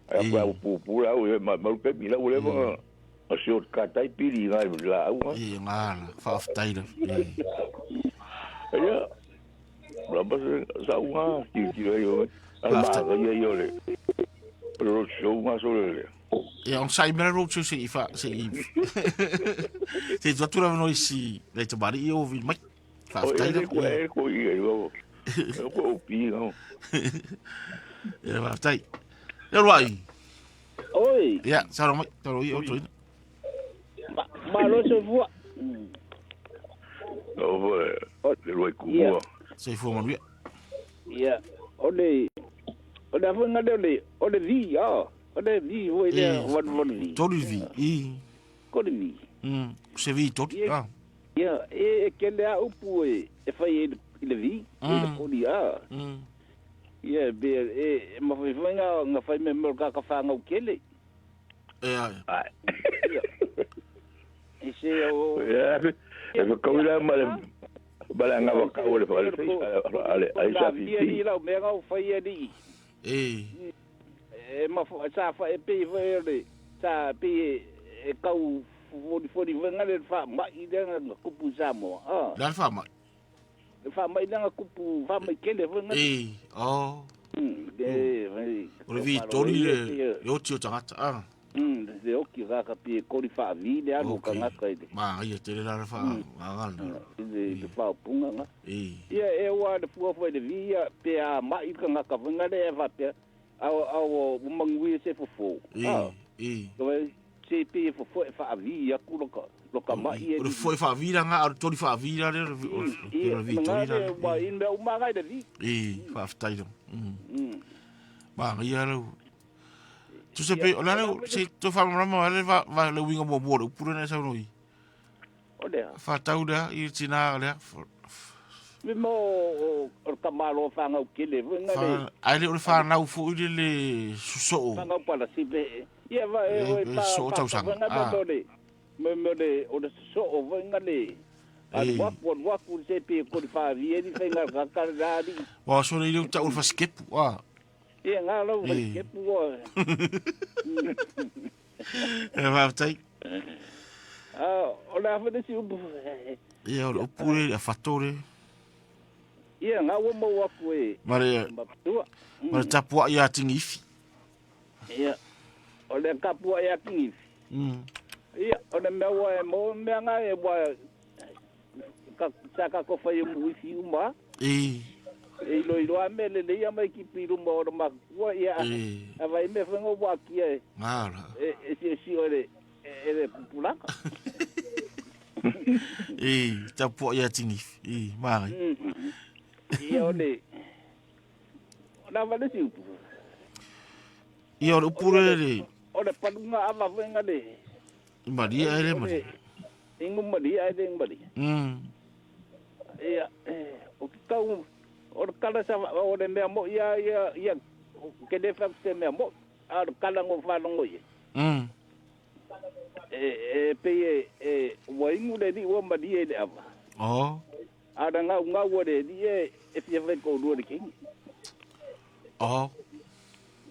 D: a pa o pu pu la o ma ma ke mi la o le ma o se o ka tai pili nga la o.
C: I nga la fa ftai la.
D: Ia Ramba sa unga ki ki yo a ma ga yo le ro show nga so le.
C: Ia on sai mera road show se i fa se i. Se tu tura no isi le te mari o vi mai. Fa ftai
D: la. Ko e ko i yo. Ko o pi no.
C: Ia fa ftai. Ia ruai.
E: Oi.
C: Ia sa ro mai taro i o tu.
E: Ma lo se fua.
D: O le ruai ku.
C: Se fua manuia.
E: Ia o le o le afunga le o le vi a o le vi o le wan wan vi.
C: Tori vi i.
E: Ko le vi.
C: Se vi tori. Ah.
E: Ia e ke le a upu e fai i le vi e le kori a. Ia be e ma fai nga nga fai me mo ka ka fa ngau kele.
C: E a.
E: E se o
D: ia e ko la ma bala nga wa ka o le fa le ale ai sa fi
E: fi la me nga fai ali.
C: E
E: e ma sa fa e pe fa le sa pe e kau fo fo nga le fa ma i le nga kupu sa mo a.
C: La fa ma.
E: Fa ma i nga kupu fa ma kele fa nga.
C: E oh.
E: De
C: o le vi tori le o tio tangata a.
E: Le oki ga ka pi kori fa vi le alu ka nga kai.
C: Ma ia te la fa nga nga.
E: Le fa punga nga.
C: E.
E: Ia e wa le fua foi le vi ia pe a ma i ka nga ka nga le va pe au au mangui se fofo.
C: E. E.
E: Ko se pe fofo fa vi ia ku lo ka ma i.
C: O le foi fa vi nga o tori fa vi la le o vi tori la.
E: Wa in me uma ga le vi.
C: E fa ftai. Ma ia lo Tu se pe o la se to fa mama le va va le winga mo mo puro na sa noi.
E: O le.
C: Fa tau da i tina le.
E: Me mo o ka malo fa ngau kele nga le.
C: Ai le o fa nau fu i le suso.
E: Fa ngau pala si be. Ia va e
C: pa. So tau sang.
E: Me me le o le so o nga le. A wa po wa ku se pe ko fa vi ni fa nga ka ka la ni.
C: Wa so le ta o fa skip wa.
E: Ia ngā lau vai kepu o.
C: E whātai.
E: O le awhene si upu.
C: Ia, o le upu le, a whatore.
E: Ia, ngā ua mau aku e.
C: Mare, mare tapua i a tingi ifi.
E: Ia, o le kapua i a tingi ifi. Ia, o le mea ua e mō mea ngā e wā sa ka ko whai umu ifi uma.
C: E.
E: E ilo ilo a me le leia mai ki piru mo o makua ia a vai me whango waki e.
C: Ngā la.
E: E si si o le e le pupulaka.
C: E, tapua i a tingi. E, marai.
E: Ia o le o la vale si upu.
C: Ia o le upu le le.
E: O le palunga a wawenga le.
C: Maria e le maria.
E: Ingu maria e le maria. Ia, o ke kau, o le kala sa, o le mea mo'i a ia, ia, ke le whaku se mea mo'i, a o le kala ngo whalongo ia. E, e pei e, e, ua ingu le li ua malie i le ava.
C: Oh.
E: A na ngau ngau le li e, e fia whai ko lua le kingi.
C: Oh.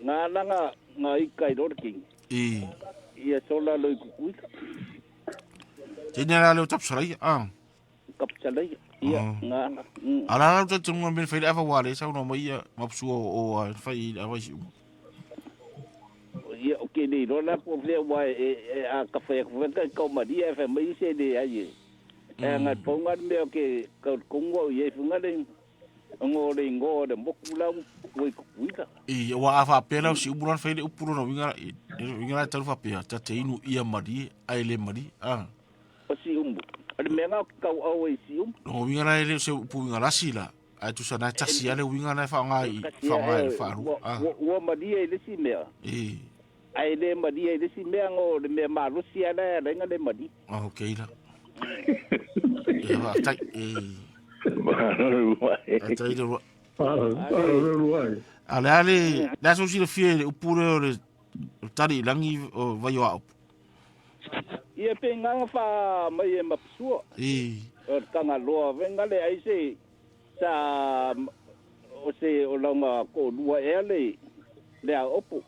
E: Ngā langa, ngā ika i lore kingi.
C: I.
E: Ia sola loi kukuika.
C: Tēnei la leo tapsarai, ah.
E: Kapsalai, ia,
C: Oh.
E: ngā la.
C: Ala la te tunga me whai le awa wale, sau no mai ia mapsua o a whai i awa isi umu.
E: Ia, o ke nei rola po vea wa e, e a ka whai whai ka kau maria e whai mai se le ai e. E ngā ponga mea o ke kau kongo o ia i whunga le ngo le ngo le moku lau ui kukuika.
C: I wa a whapea lau si umu lan whai le upuro na winga, winga la taru whapea, ta te inu ia mari, ai le mari, ah.
E: O si umu. O le mea ngā kau au e si umu.
C: No winga la le se upu winga lasi la, ai tusa nai tasi ale winga nai whaonga i, whaonga i whaaru, ah.
E: Ua maria i le si mea.
C: E,
E: Ai le maria i le si mea ngo le mea malusi ala e lenga le mari.
C: oh, okay la. E, wa, tai, e,
D: Malo ai.
C: a tai le rua.
F: Malo ai.
C: Ale ale, le aso si le fie le upu le o le tari i langi o vai o au.
E: Ia pe nganga wha mai e mapsua.
C: E,
E: O le kanga loa venga le ai se sa o se o launga ko lua ea le le a opo.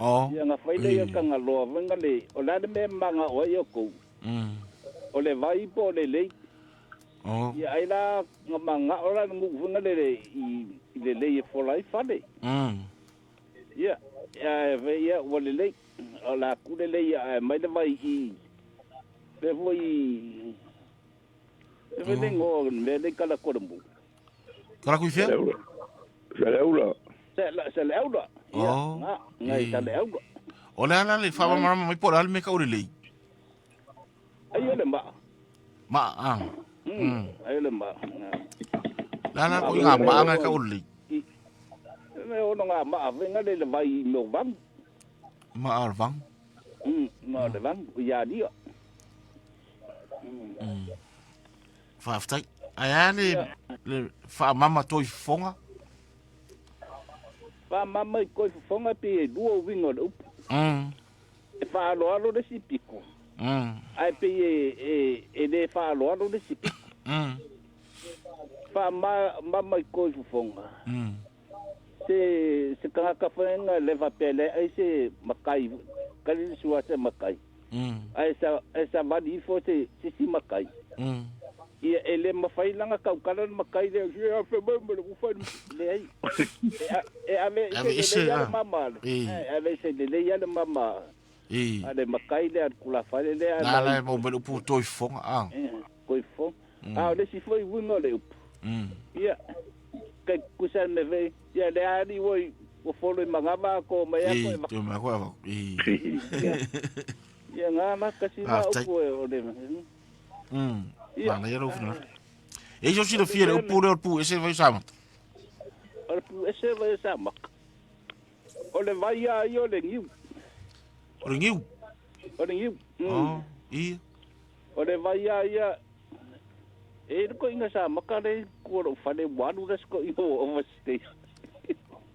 C: oh,
E: Ia nga whaile ia kanga loa venga le o la le me manga o ia kou. O le vai po le lei.
C: oh,
E: Ia ai la nga manga o la ngu venga le le i i le lei e fola i fale. Ia ia ve ia o le lei o la ku le lei ia mai le vai i pe voi e ve le ngo me le kala korombu.
C: Kala kui fia?
D: Saleula.
E: Se la se le aula. Ia
C: Oh.
E: nga nga i sa le aula.
C: O le ala le whawa marama mai po le ale me ka ure lei.
E: Ai o le ma.
C: Ma, ah.
E: Ai o le ma.
C: La la ko ngā maanga ka ure lei.
E: Me ono ngā ma venga le le vai me vang.
C: Ma ar vang.
E: Ma le vang ia dia.
C: Whaaftai. Ai a le, le whaamama toi fonga.
E: Fa mama i koi fonga pe e lua winga o le upu. E wha alo alo le si piko. Ai pe e e e le wha alo alo le si piko. Fa ma mama i koi fonga. Se se kanga ka whaenga le fa pele ai se makai. Kali sua se makai. Ai sa ai sa vali ifo se se si makai. Ia e le mawhai langa kau kala le makai le se a fe mai me le uwhai le ai. E ave
C: Ave
E: se
C: ese,
E: le le
C: ah.
E: mama.
C: E.
E: Ave se le le le mama.
C: E.
E: Ale makai le al kula whale le
C: Nā la e mau mele upu toi fonga. Ah.
E: Koi fo. A o le si foi winga le upu. Ia kai kusa me ve ia le ali woi o folo i mangama ko mai a
C: E,
E: ko e
C: te mea koe awak. E.
E: Ia ngā na kasi
C: Ah,
E: na
C: tai.
E: upu e o le. Ia.
C: Mana ia rau whina. E iso si le fie le upu le o pu ese vai samata.
E: O le pu ese vai sa maka. O le vai a i o le ngiu.
C: O le ngiu.
E: O le ngiu.
C: Oh, ia.
E: O le vai a ia. E ko inga sa maka le ku o whale waru le sko i o overstay.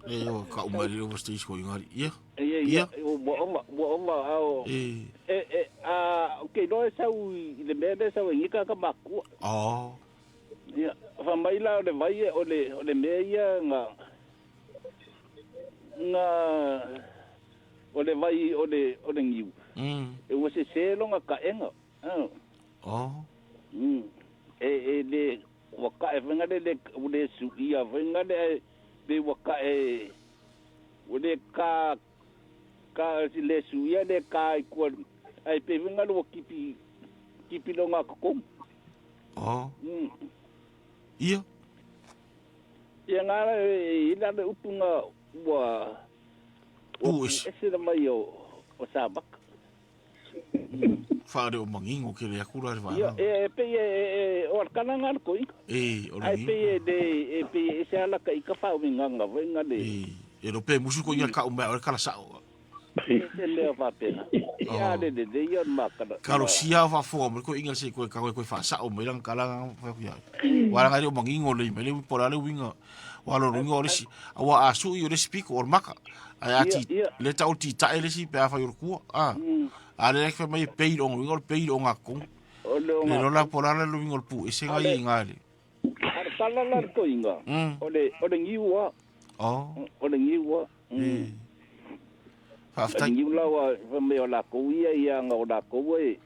C: E o ka umari o overstay ko ingari. Ia.
E: Ia ia o wa oma wa oma ao.
C: E.
E: E e a okay no e sau i le mea le sau i ngika ka makua.
C: Oh.
E: Ia fa mai la o le vai e o le o le mea ia nga nga o le vai o le o le ngiu. E ua se se longa ka enga. Ah.
C: Oh.
E: E e le ua ka e venga le le o le su ia venga le le ua ka e o le ka ka si le su ia le ka i kua ai pe venga le ua kipi kipi longa kokom.
C: Oh. Ia.
E: Ia ngā e ila le upunga ua
C: Pu ese.
E: ese na mai o o Sabaka.
C: Whaare o mangingo ke le akura le
E: Ia
C: wānanga.
E: e e pe e e o alkana ngā ko ika.
C: E, o le
E: Ai
C: ngiu.
E: pe e le e pe e se ala ka ika whau nganga venga le.
C: E, e ro pe musu ko inga ka umea o le kala sao.
E: Se mea faapena. Ia le lelei ia o le makala.
C: Kalosia o faafofoga mai koe inga se koe ka koe faasao mai lana tala na fai atu ia oe. Ua leaga e le o manino lelei mai le po o le a le uiga aua o lona uiga o le isi aua a sui o le isi pito o le maka ae a ti le tau o le titae le isi pe afai o le tua a a lea fai mai e pei i le uiga o le pei i le ogatotonu. Le iloa la po o le a le uiga o le pu ese na ia i ina i le
E: A o le tala la le toeaina, o le niu lava. O le niu lava.
C: Faafetai.
E: O le niu la ua fai mai o lakou ia ia aga o lakou e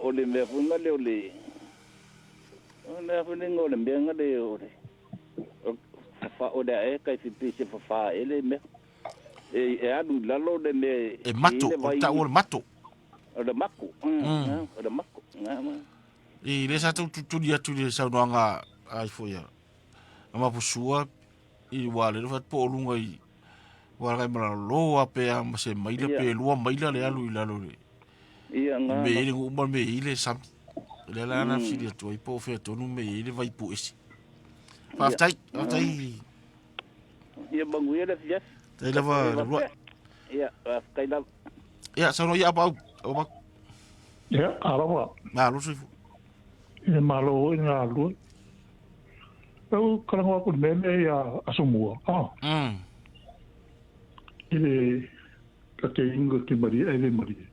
E: o le mea foi lea o le o le a foi le igoa o le mea lea o le fafa o le ae kai pei se fafa ea le mea e alu i lalo le mea
C: e mato o le tau o le mato.
E: O le mako o le mako.
C: I lea sa tau tutuli atu i le saunoaga a ifo ia a Mapusua i ua le fai po o luga i ua lagai malalo a pe a ma se maila pe lua maila le alu i lalo le
E: ia nga
C: me ile ngu ma me ile sam le la na sili atu ai po o fea tonu me ile vai pu esi. Faafetai, faafetai.
E: Ia manuia le afiafi.
C: Tai lava le lua.
E: Ia, faafetai lava.
C: Ia, saunoa ia Apau. Apau.
F: Ia, alofa.
C: Malo soifua.
F: E malo oi ngā lua. Au karango aku le mea lea ia Asomua. Ah. I le ka te inga ki Maria e le Maria.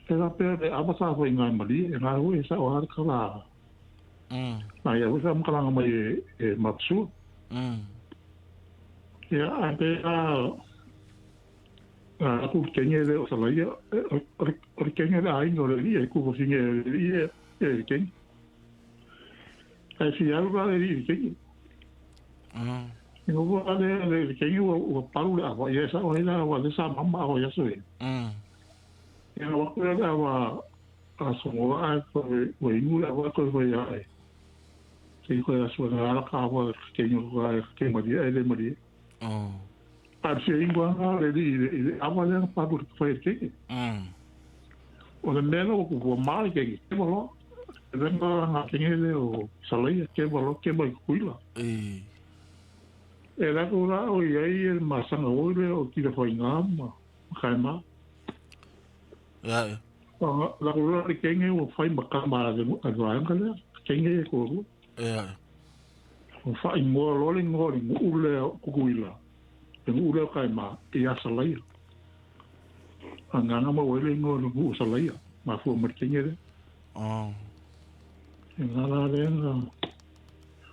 F: E la pea le awa sa whai ngā Maria e ngā hoi e sa o hara ka la. Nā ia hoi sa makalanga mai e, e Matsua. Ia, a pe a a aku kenge le o salaia, o le kenge le ainga o le lia, e kuko singe le lia, e le kenge. Ai si alu la le lia kenge. Ingo ua le le kenge ua ua palu le awa, ia sa o hela ua le sa mama o ia soe. Ia waku le awa a songoa a koe ua ingu le awa koe koe ia e. Te koe a sua ngā ala ka awa kenge o ka ke maria e le maria. A se ingoa ngā le li i le awa lea palu le whai kenge. O le mea o ku kua maale kenge, ke walo. E renga ngā kenge le o Salaia, ke walo, ke mai kuila. E rako rā o ia i e masanga oi le o tira whai ngā ma, kai mā.
C: Ia, ia.
F: Rako rā le kenge o whai maka mā le vaenga lea, kenge e kua rua.
C: Ia.
F: O whai ngoa loa le ngoa le nguu lea o kukuila, le nguu lea o kai mā, i a Salaia. A nganga ma wai le ngoa le nguu o Salaia, mā fua ma le kenge lea. E ngā rā lea ngā.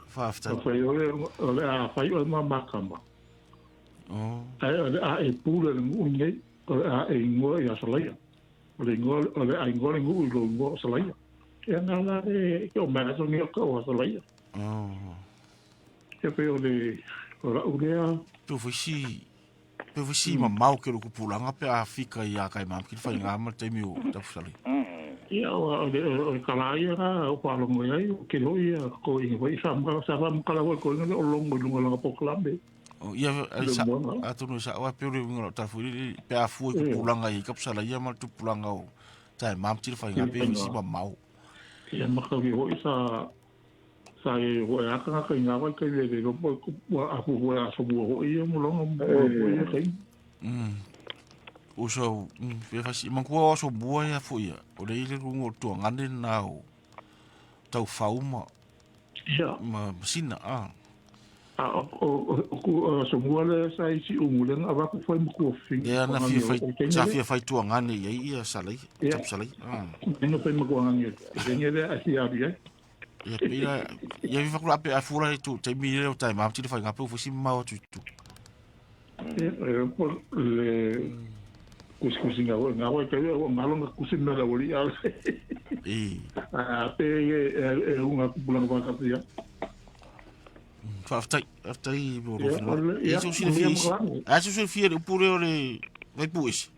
C: Whaafetai.
F: Whai ole, ole a whai o mā makama. Ai ole a e pūle le nguu nei, ole a e ingoa i a Salaia. Ole ingoa, ole a ingoa le nguu i lo ingoa o Salaia. E ngā rā e ke o mea aso ngi o ka o a Salaia. Ia pe o le, o la ulea.
C: Pe o whisi, pe whisi mamao ke lo kupulanga pe a fika i a kai mam ki whai ngā ma te taimi o tapu Salaia.
F: Ia, o le, o le kala ia rā, o whalongo ai, o ke hoi ia, ko inga wai, sa mga, sa wha makala wai ko inga le o longo i lunga langa pokalame.
C: O, ia, ai sa, atonu sa, o pe o le winga o tafu, pe a fua i kupulanga i kapu Salaia ma le tupulanga o tae mam tira whai ngā pe whisi mamao.
F: Ia, makawi hoi sa, sa e hoi akanga kai ngā wai kai le le ropo, ua afu hoi a somua hoi ia mulonga, hoi ia kai.
C: Uso, pe fasi, mankua o somua ia fo ia, o le ile runga o tuangane nā o tau whauma.
F: Ia.
C: Ma sina, a.
F: A o ku somua le sa isi ungulenga, a waku whai maku o whing.
C: Ia, na fia whai, sa fia whai tuangane ia ia salai, tapu salai.
F: Nenga whai maku angangi, kenge le a si ari ai.
C: Ia, pira, ia vi whakura ape a fura i tu, te mi reo tai maam tira whai ngā peu whai si mau atu i tu.
F: Ia, e, po, le kusikusi ngā wai, ngā wai kai o ngā longa kusi mea la wali ale.
C: E.
F: A pe e, e, e unga kupulanga whakati ia.
C: Whaaftai, whaaftai mo
F: Ia,
C: rofina.
F: ole,
C: E
F: ia,
C: tau sila fia
F: manuia
C: isi.
F: makalani.
C: A tau sila fia le upu reo le vaipu isi.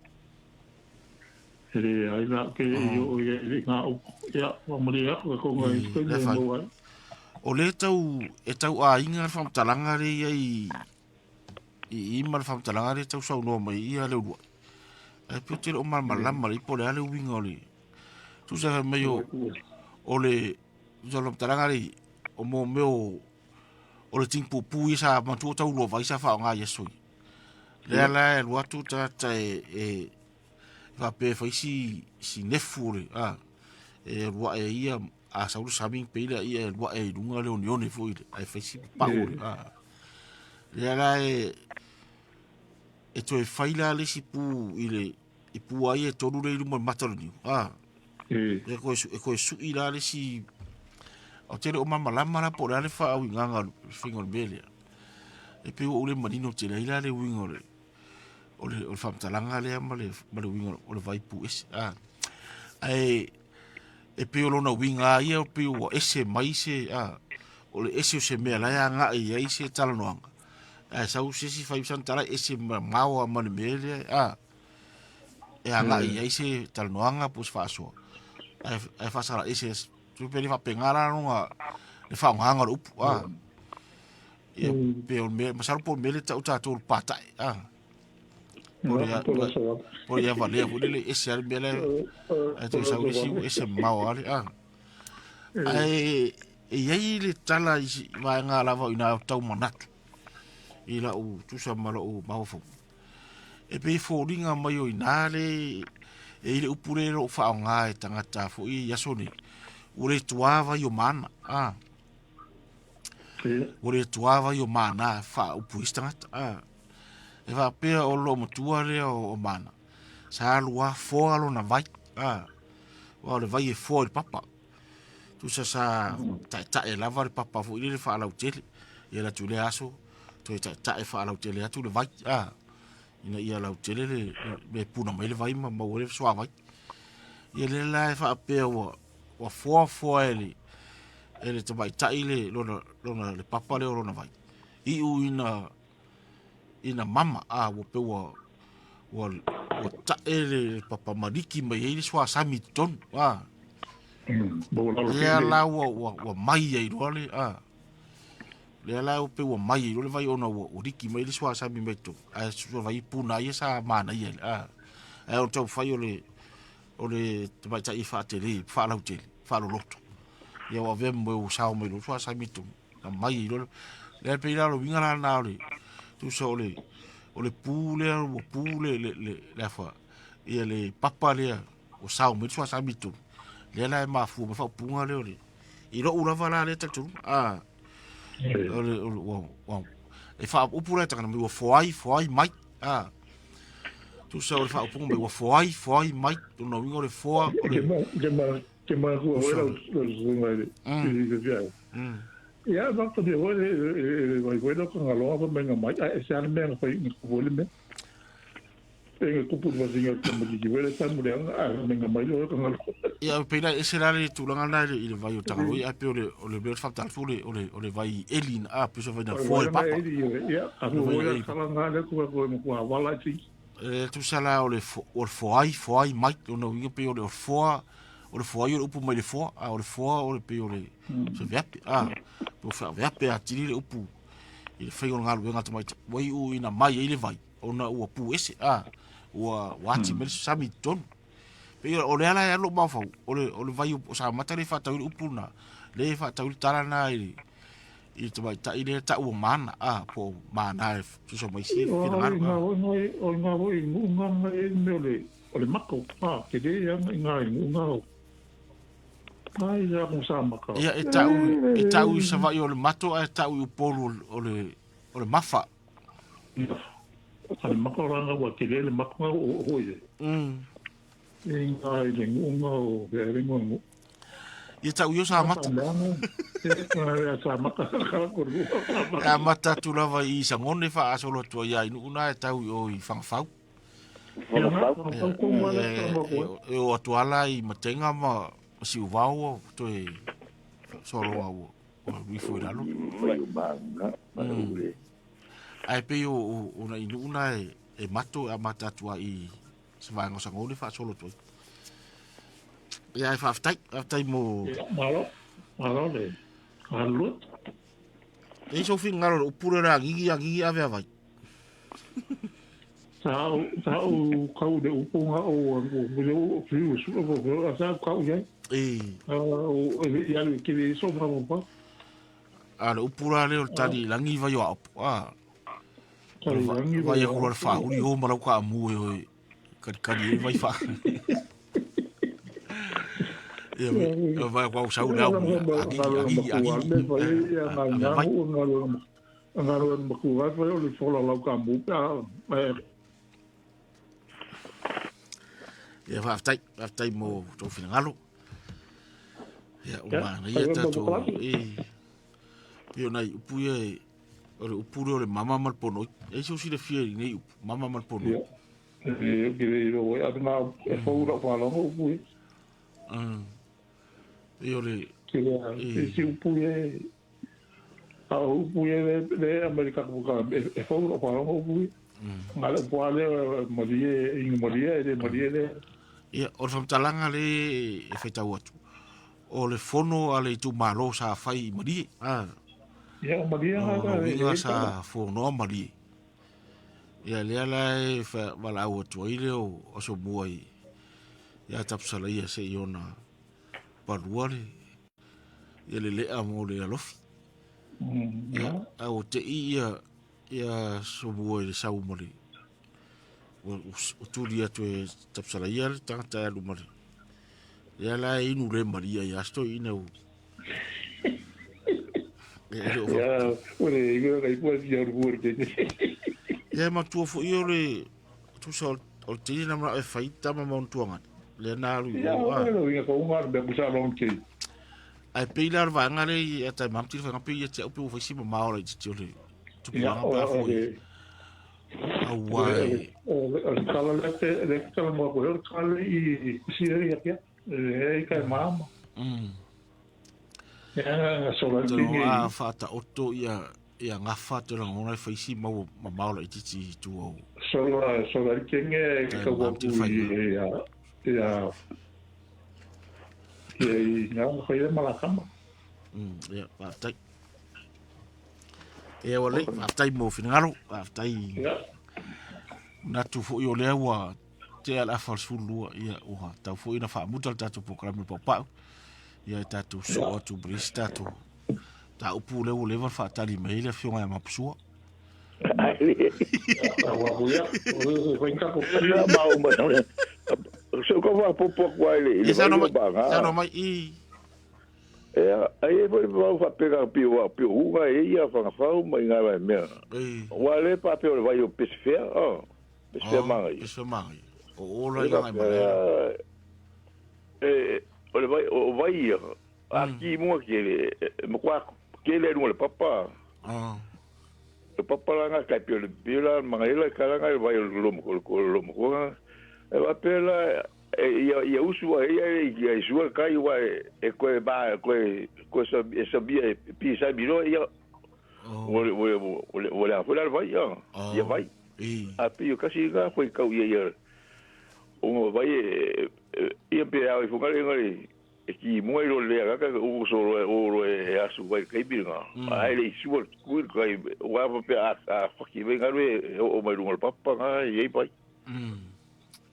F: E ai la ke i o i i ngā upu. Ia, wa muri aku e konga i koe
C: Le
F: me
C: whai.
F: mau ai.
C: O le tau, e tau a inga le whamtalanga re ia i, i i ma le whamtalanga re tau sau noa mai ia le urua. E peo te o malamalama le ipo le ale uinga o le, tu sa mai o, o le, tu sa whamtalanga re, o mō meo, o le ting pupu ia sa matua tau lua vai sa wha o ngā ia sui. Lea la e alu atu tagata e e faapea e fai si si nefu o le a e alu ae ai ia a sau le sami pei lea ia e alu ae i luga le oneone foi le ae fai si pau o le a. Lea la e e toe fai la le isi pu i le i pu ai e tolu le i luma o le mata o le niu a. E koe e koe sui la le isi o te le o malamalama la po o le a le faauigaga o le faiga o le mea lea. E pei ua ou le manino tele ai la le uiga o le o le o le faamatalaga lea ma le ma le uiga o le vai pu ese. A ae e pei o lona uiga lava ia pei ua ese mai se a o le ese o se mea la e agai i ai se talanoaga. Ae sau se isi fai sana tala ese mamao lava ma le mea lea a e agai i ai se talanoaga po o se faasoa. Ae ae faasala ese pe le faapena la lona le faaaogaina o le upu a. Ia pe o le mea masalo po o le mea lea e tau tatou o le patae a. Po o le ia valea foi lele ese lava le mea lea ae toe sau le isi ua ese mamao lava le a. Ae e i ai le tala i vaega lava o i ina tau manatu i lau tusa ma lou mafaufau. E pei e foliga mai o i ina le e i le upu lea o lo o faaaoga e tagata foi i aso nei, ua le tuā vai o mana. A. Ua le tuā vai o mana e faaupu ai se tagata. A. E faapea o loo matua lea o mana, sa alu lava foa lona vai. A. Aua o le vai e foa i le papa. Tusa sa taetae lava le papa foi lele faalautele. Ia alu atu i lea aso, toe taetae faalautele atu le vai. A. Ina ia lautele le mea e puna mai le vai ma maua ai le suavai. Ia lea la e faapea ua ua foa foa e le e le tamaitai le lona lona le papa lea o lona vai. Iu ina ina mama a ua pei ua ua ua tae le papa ma liki mai ai le suasami i totonu a. Lea la ua ua ua mai ai loa le a. Lea la ua pei ua mai ai loa le vai ona ua ua liki mai le suasami mai totonu ae sua vai puna ia sa manaia a. Ae o le taumafai o le o le tamaitai e faatele, faalautele, faaloloto. Ia ua avea ma moe ua sao mai loa suasami i totonu na mai ai loa. Lea pei la o le uiga la lena o le tusa o le o le pu lea ua pu le le le le afa ia le papa lea ua sao mai le suasami i totonu. Lea la e mafua mai faaupuga lea o le i lou lava la lea talitonuga. A o le o le ua ua e faaupu la e tagata mai ua foai foai mai. A tusa o le faaupuga mai ua foai foai mai lona uiga o le foa o le
F: Ke manatua foi lau susuga i le fiai. Ia, ma te foi le vai foi lau kangaloa foi mai nga mai, ai e se ana mea nga fai nga kupu le mea. E nga kupu le vasinga ka matiki foi le tamu le anga, ai mai nga mai le kangaloa.
C: Ia, pei la ese la le tulaga lena i le vai o Tangaloi, ae pei o le o le mea o le faamataga o le o le o le vai eli na, a pei o se vai na foa i le papa.
F: Ia, a foi la kala nga le ku ko mo ku awala ti.
C: E tusa la o le o le foai foai mai, lona uiga pei o le foa o le foai o le upu mai le foa, a o le foa o le pei o le se veape, a pe o veape atili le upu i le faiga o le galuega a tamaitai, ua iu ina mai ai le vai ona ua pu ese, a ua ua ati mai le sami i totonu. Pei o le ala e alu lou mafaufau, o le o le vai o Samata lea e faatau ai le upu lena, lea e faatau ai le tala lena i le i le tamaitai lea e tau o Mana, a po o Mana e tusa ma isi finagalo.
F: O ngā foi nguga ngai e mea o le o le mako, a te le ia i ngā nguga o. Ai ia ko sa maka.
C: Ia e tau e tau i Savaii o le mato ae tau i Upolu o le o le mafa.
F: Ia. A le mako ranga ua te le le mako nga o hoi e. E ngā i le nguga o ke ere nguga.
C: Ia tau i o sa mata. E amata atu lava i Sagone faasolo atu ai ia i Nu'u na e tau i o i Fagafau. E o atu ala i Matenga ma Siuvao ua toe sologa ua ua ifo i lalo. Ae pei o o na i Nu'u na e mato e amata atu ai i se vaega o Sagone faasolo atu ai. Ia, e faafetai, faafetai mo...
F: Malo, malo le galulue.
C: E i sou finagalo i le upu lea o le agigi, agigi ave a vai.
F: Sa ou, sa ou kau i le upu nga o o le o fiu su o o sa kau i ai.
C: E.
F: O e i alu ki le so ma mo
C: A le upu la lea o le tali lagi vai o aopo. A.
F: Kalirangi
C: Vai aku loa le faauli o ma lau kaamu e oe kalikali ai vai faa. Ia vai aku au sau le au agi agi agi. Vai.
F: Galuega matua fai o le fola lau kaamu pe a
C: Ia faafetai, faafetai mo tou finagalo. Ia ua manaia tatou e pei o nai upu ia e o le upu lea o le mama ma le ponoi. E se o silafia i nei upu, mama ma le ponoi.
F: Ia. E ke le ro e na e fou lau faalogo upu e.
C: E o le
F: Ke le e si upu e a o upu e le le Amerika ko ka e fou lau faalogo upu e. Nga le upu a le malie inga malie e le malie le.
C: Ia, o le faamatalaga le e faitau atu. O le fono a le itumalo sa fai i Malie. Ah.
F: Ia, o Malie
C: nga ka. Uiga sa fonoa Malie. Ia, lea la e valaau atu ai le o Asomua i ia Tapusalaia se i ona palua le ia le lea mo le alofi. Ia, a o te i ia ia Asomua i le sau ma le ua tuli atu e Tapusalaia le tagata e alu ma le Ia la e inu le maria ia sto ina u.
F: Ia, o le inga kai pua ti aru pua te.
C: Ia matua fo i o le tusa o le tini na mara e fai tama ma ontua ngani. Le na alu
F: i o a. Ia, o inga ka unga me kusa long te.
C: Ai pei la vaanga le i atai mam tiri whanga pei ia te au pe u whaisi ma maora i te tio le tupulanga pa fo i. Auai.
F: O le tala le te le tala mo ko le tala i kusi ia kia. E kai mama. Ia nga sola
C: Te rongo a whaata oto ia ia ngafa te rangona e whaisi mau ma maola i titi i tua o.
F: Sola sola i kenge
C: Tai
F: ka
C: mam
F: wapu
C: te whainga.
F: i ia ia ia i ngā whaia malakama.
C: Ia, whaatai. Ia ua lei, whaatai mo whingaro, whaatai.
F: Ia.
C: Natu fo i o lea ua te ala afa o le 12, ia ua tau fo ina whaamuta le tātou pokrame pau pau. Ia e tātou so atu bris tātou. Tā upu lea ua leva le whaatali mai le afioga ia Mapusua.
F: Ua kuia, o whainga ko.
D: Ia mau ma so ka wa popo ku ai le
C: Ia
D: le
C: saunoa
D: vai
C: mai,
D: ba nga.
C: saunoa mai i.
D: E ai e foi va fa pega pi wa pi u ga e ia fa fa mai nga vai mea.
C: E.
D: Wa le pa pe o le vai o pesfea, oh. Pesfea manga.
C: Pesfea manga. O ola i langa i manga.
D: E o le vai o vai ia. A ki mua ke le mo kwa ke le le papa.
C: Ah.
D: Le papa la nga kai pe le pila manga ila ka nga vai o lo mo ko lo mo ko. E va pe la ia ia usu a ia ia ia sua kai wa e ko ba ko ko sa e sabia e pi sa biro ia o o o le a vai ia ia vai a pi o kasi ga foi kau ia ia o vai ia pe a i fungale ngale e ki mo ro le ga ka o so ro o ro e asu vai kai bi nga ai le sua ku kai wa pa pe a a faki vai ngale o mai runga papa nga ia pai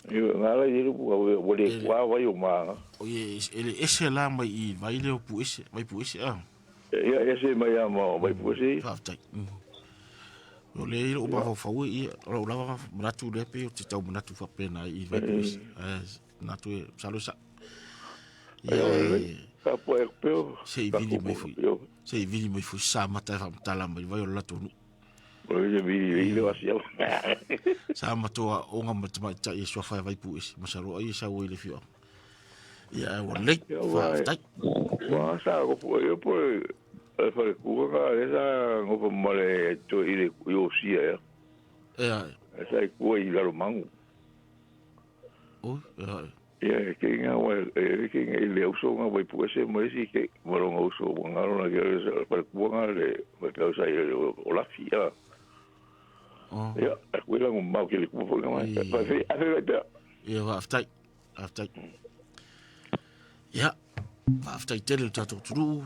D: Ia ngā la i rupu o le kua vai o maa.
C: O ie, e le ese la mai i vai le o pu ese, vai pu ese a.
D: Ia ese mai a ma vai pu ese.
C: Whaatai. O le iro o maho whau i, o lau lava manatu le pe o te tau manatu whapena i vai pu ese. Natu e salo sa. Ia e...
D: Ka po e peo.
C: Se i vili mai fui. Se i vili mai fui sa mata e whamatala mai vai o la tonu.
D: O le vili i le wasia.
C: Sa matoa o ngā matama i tai e sua whai vai pu ese. Masaro ai e sa ui le whio. Ia e ua lei. Whaatai.
D: Wā sa ko po e po e whare kuka ka e sa ngopa male to i le i o sia ya.
C: Ea.
D: E sa i kua i lalo mangu.
C: O, ea.
D: Ia e ke ngā wa e ke ngā i le uso ngā vai pu ese mo esi ke maronga uso ngā rona ke whare kuka ngā le whare pau sa i o lafi ya. Ia, a koe lango mau ke le kua fo ngā mai. Whai a whai pea.
C: Ia, whaatai. Whaatai. Ia, whaatai tele o tātou turu.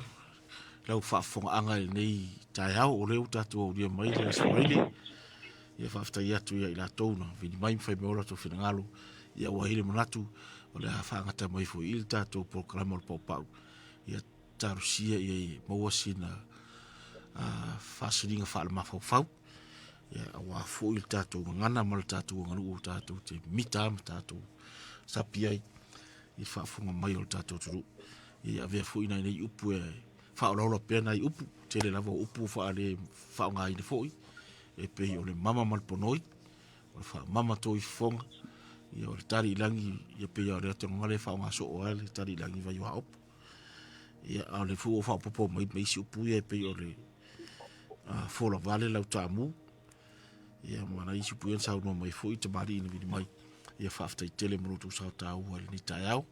C: Lau whaafonga anga i nei tae au, o leo tātou au ria mai le aso reile. Ia, whaatai atu ia i la tōna. Vini mai mwhai me ora tō whinangalo. Ia, ua hile manatu. O le a whaangata mai fo i le tātou programa o le paupau. Ia, tarusia ia i maua sina whaasiringa whaale mawhau. Ia, auā foi le tatou gagana ma le tatou aganuu o tatou te mita ma tatou sapi ai i le faafofoga mai o le tatou atunuu. Ia, avea foi nai nei upu e faaolaola pea nai upu, tele lava o upu faale faaaogaina foi, e pei o le mama ma le ponoi, o le faamama toi fofoga, ia o le tali i lagi, ia pei o le atoaga lea e faaaoga soo ai le tali i lagi vai o aopo. Ia, a o le foi ua faaopoopo mai ma isi upu ia e pei o le fola vale lau taamu, ia ma nai isi upu ia na saunoa mai foi tamalii na vili mai. Ia faafetai tele mo lo outou sao taua i lenei taeao.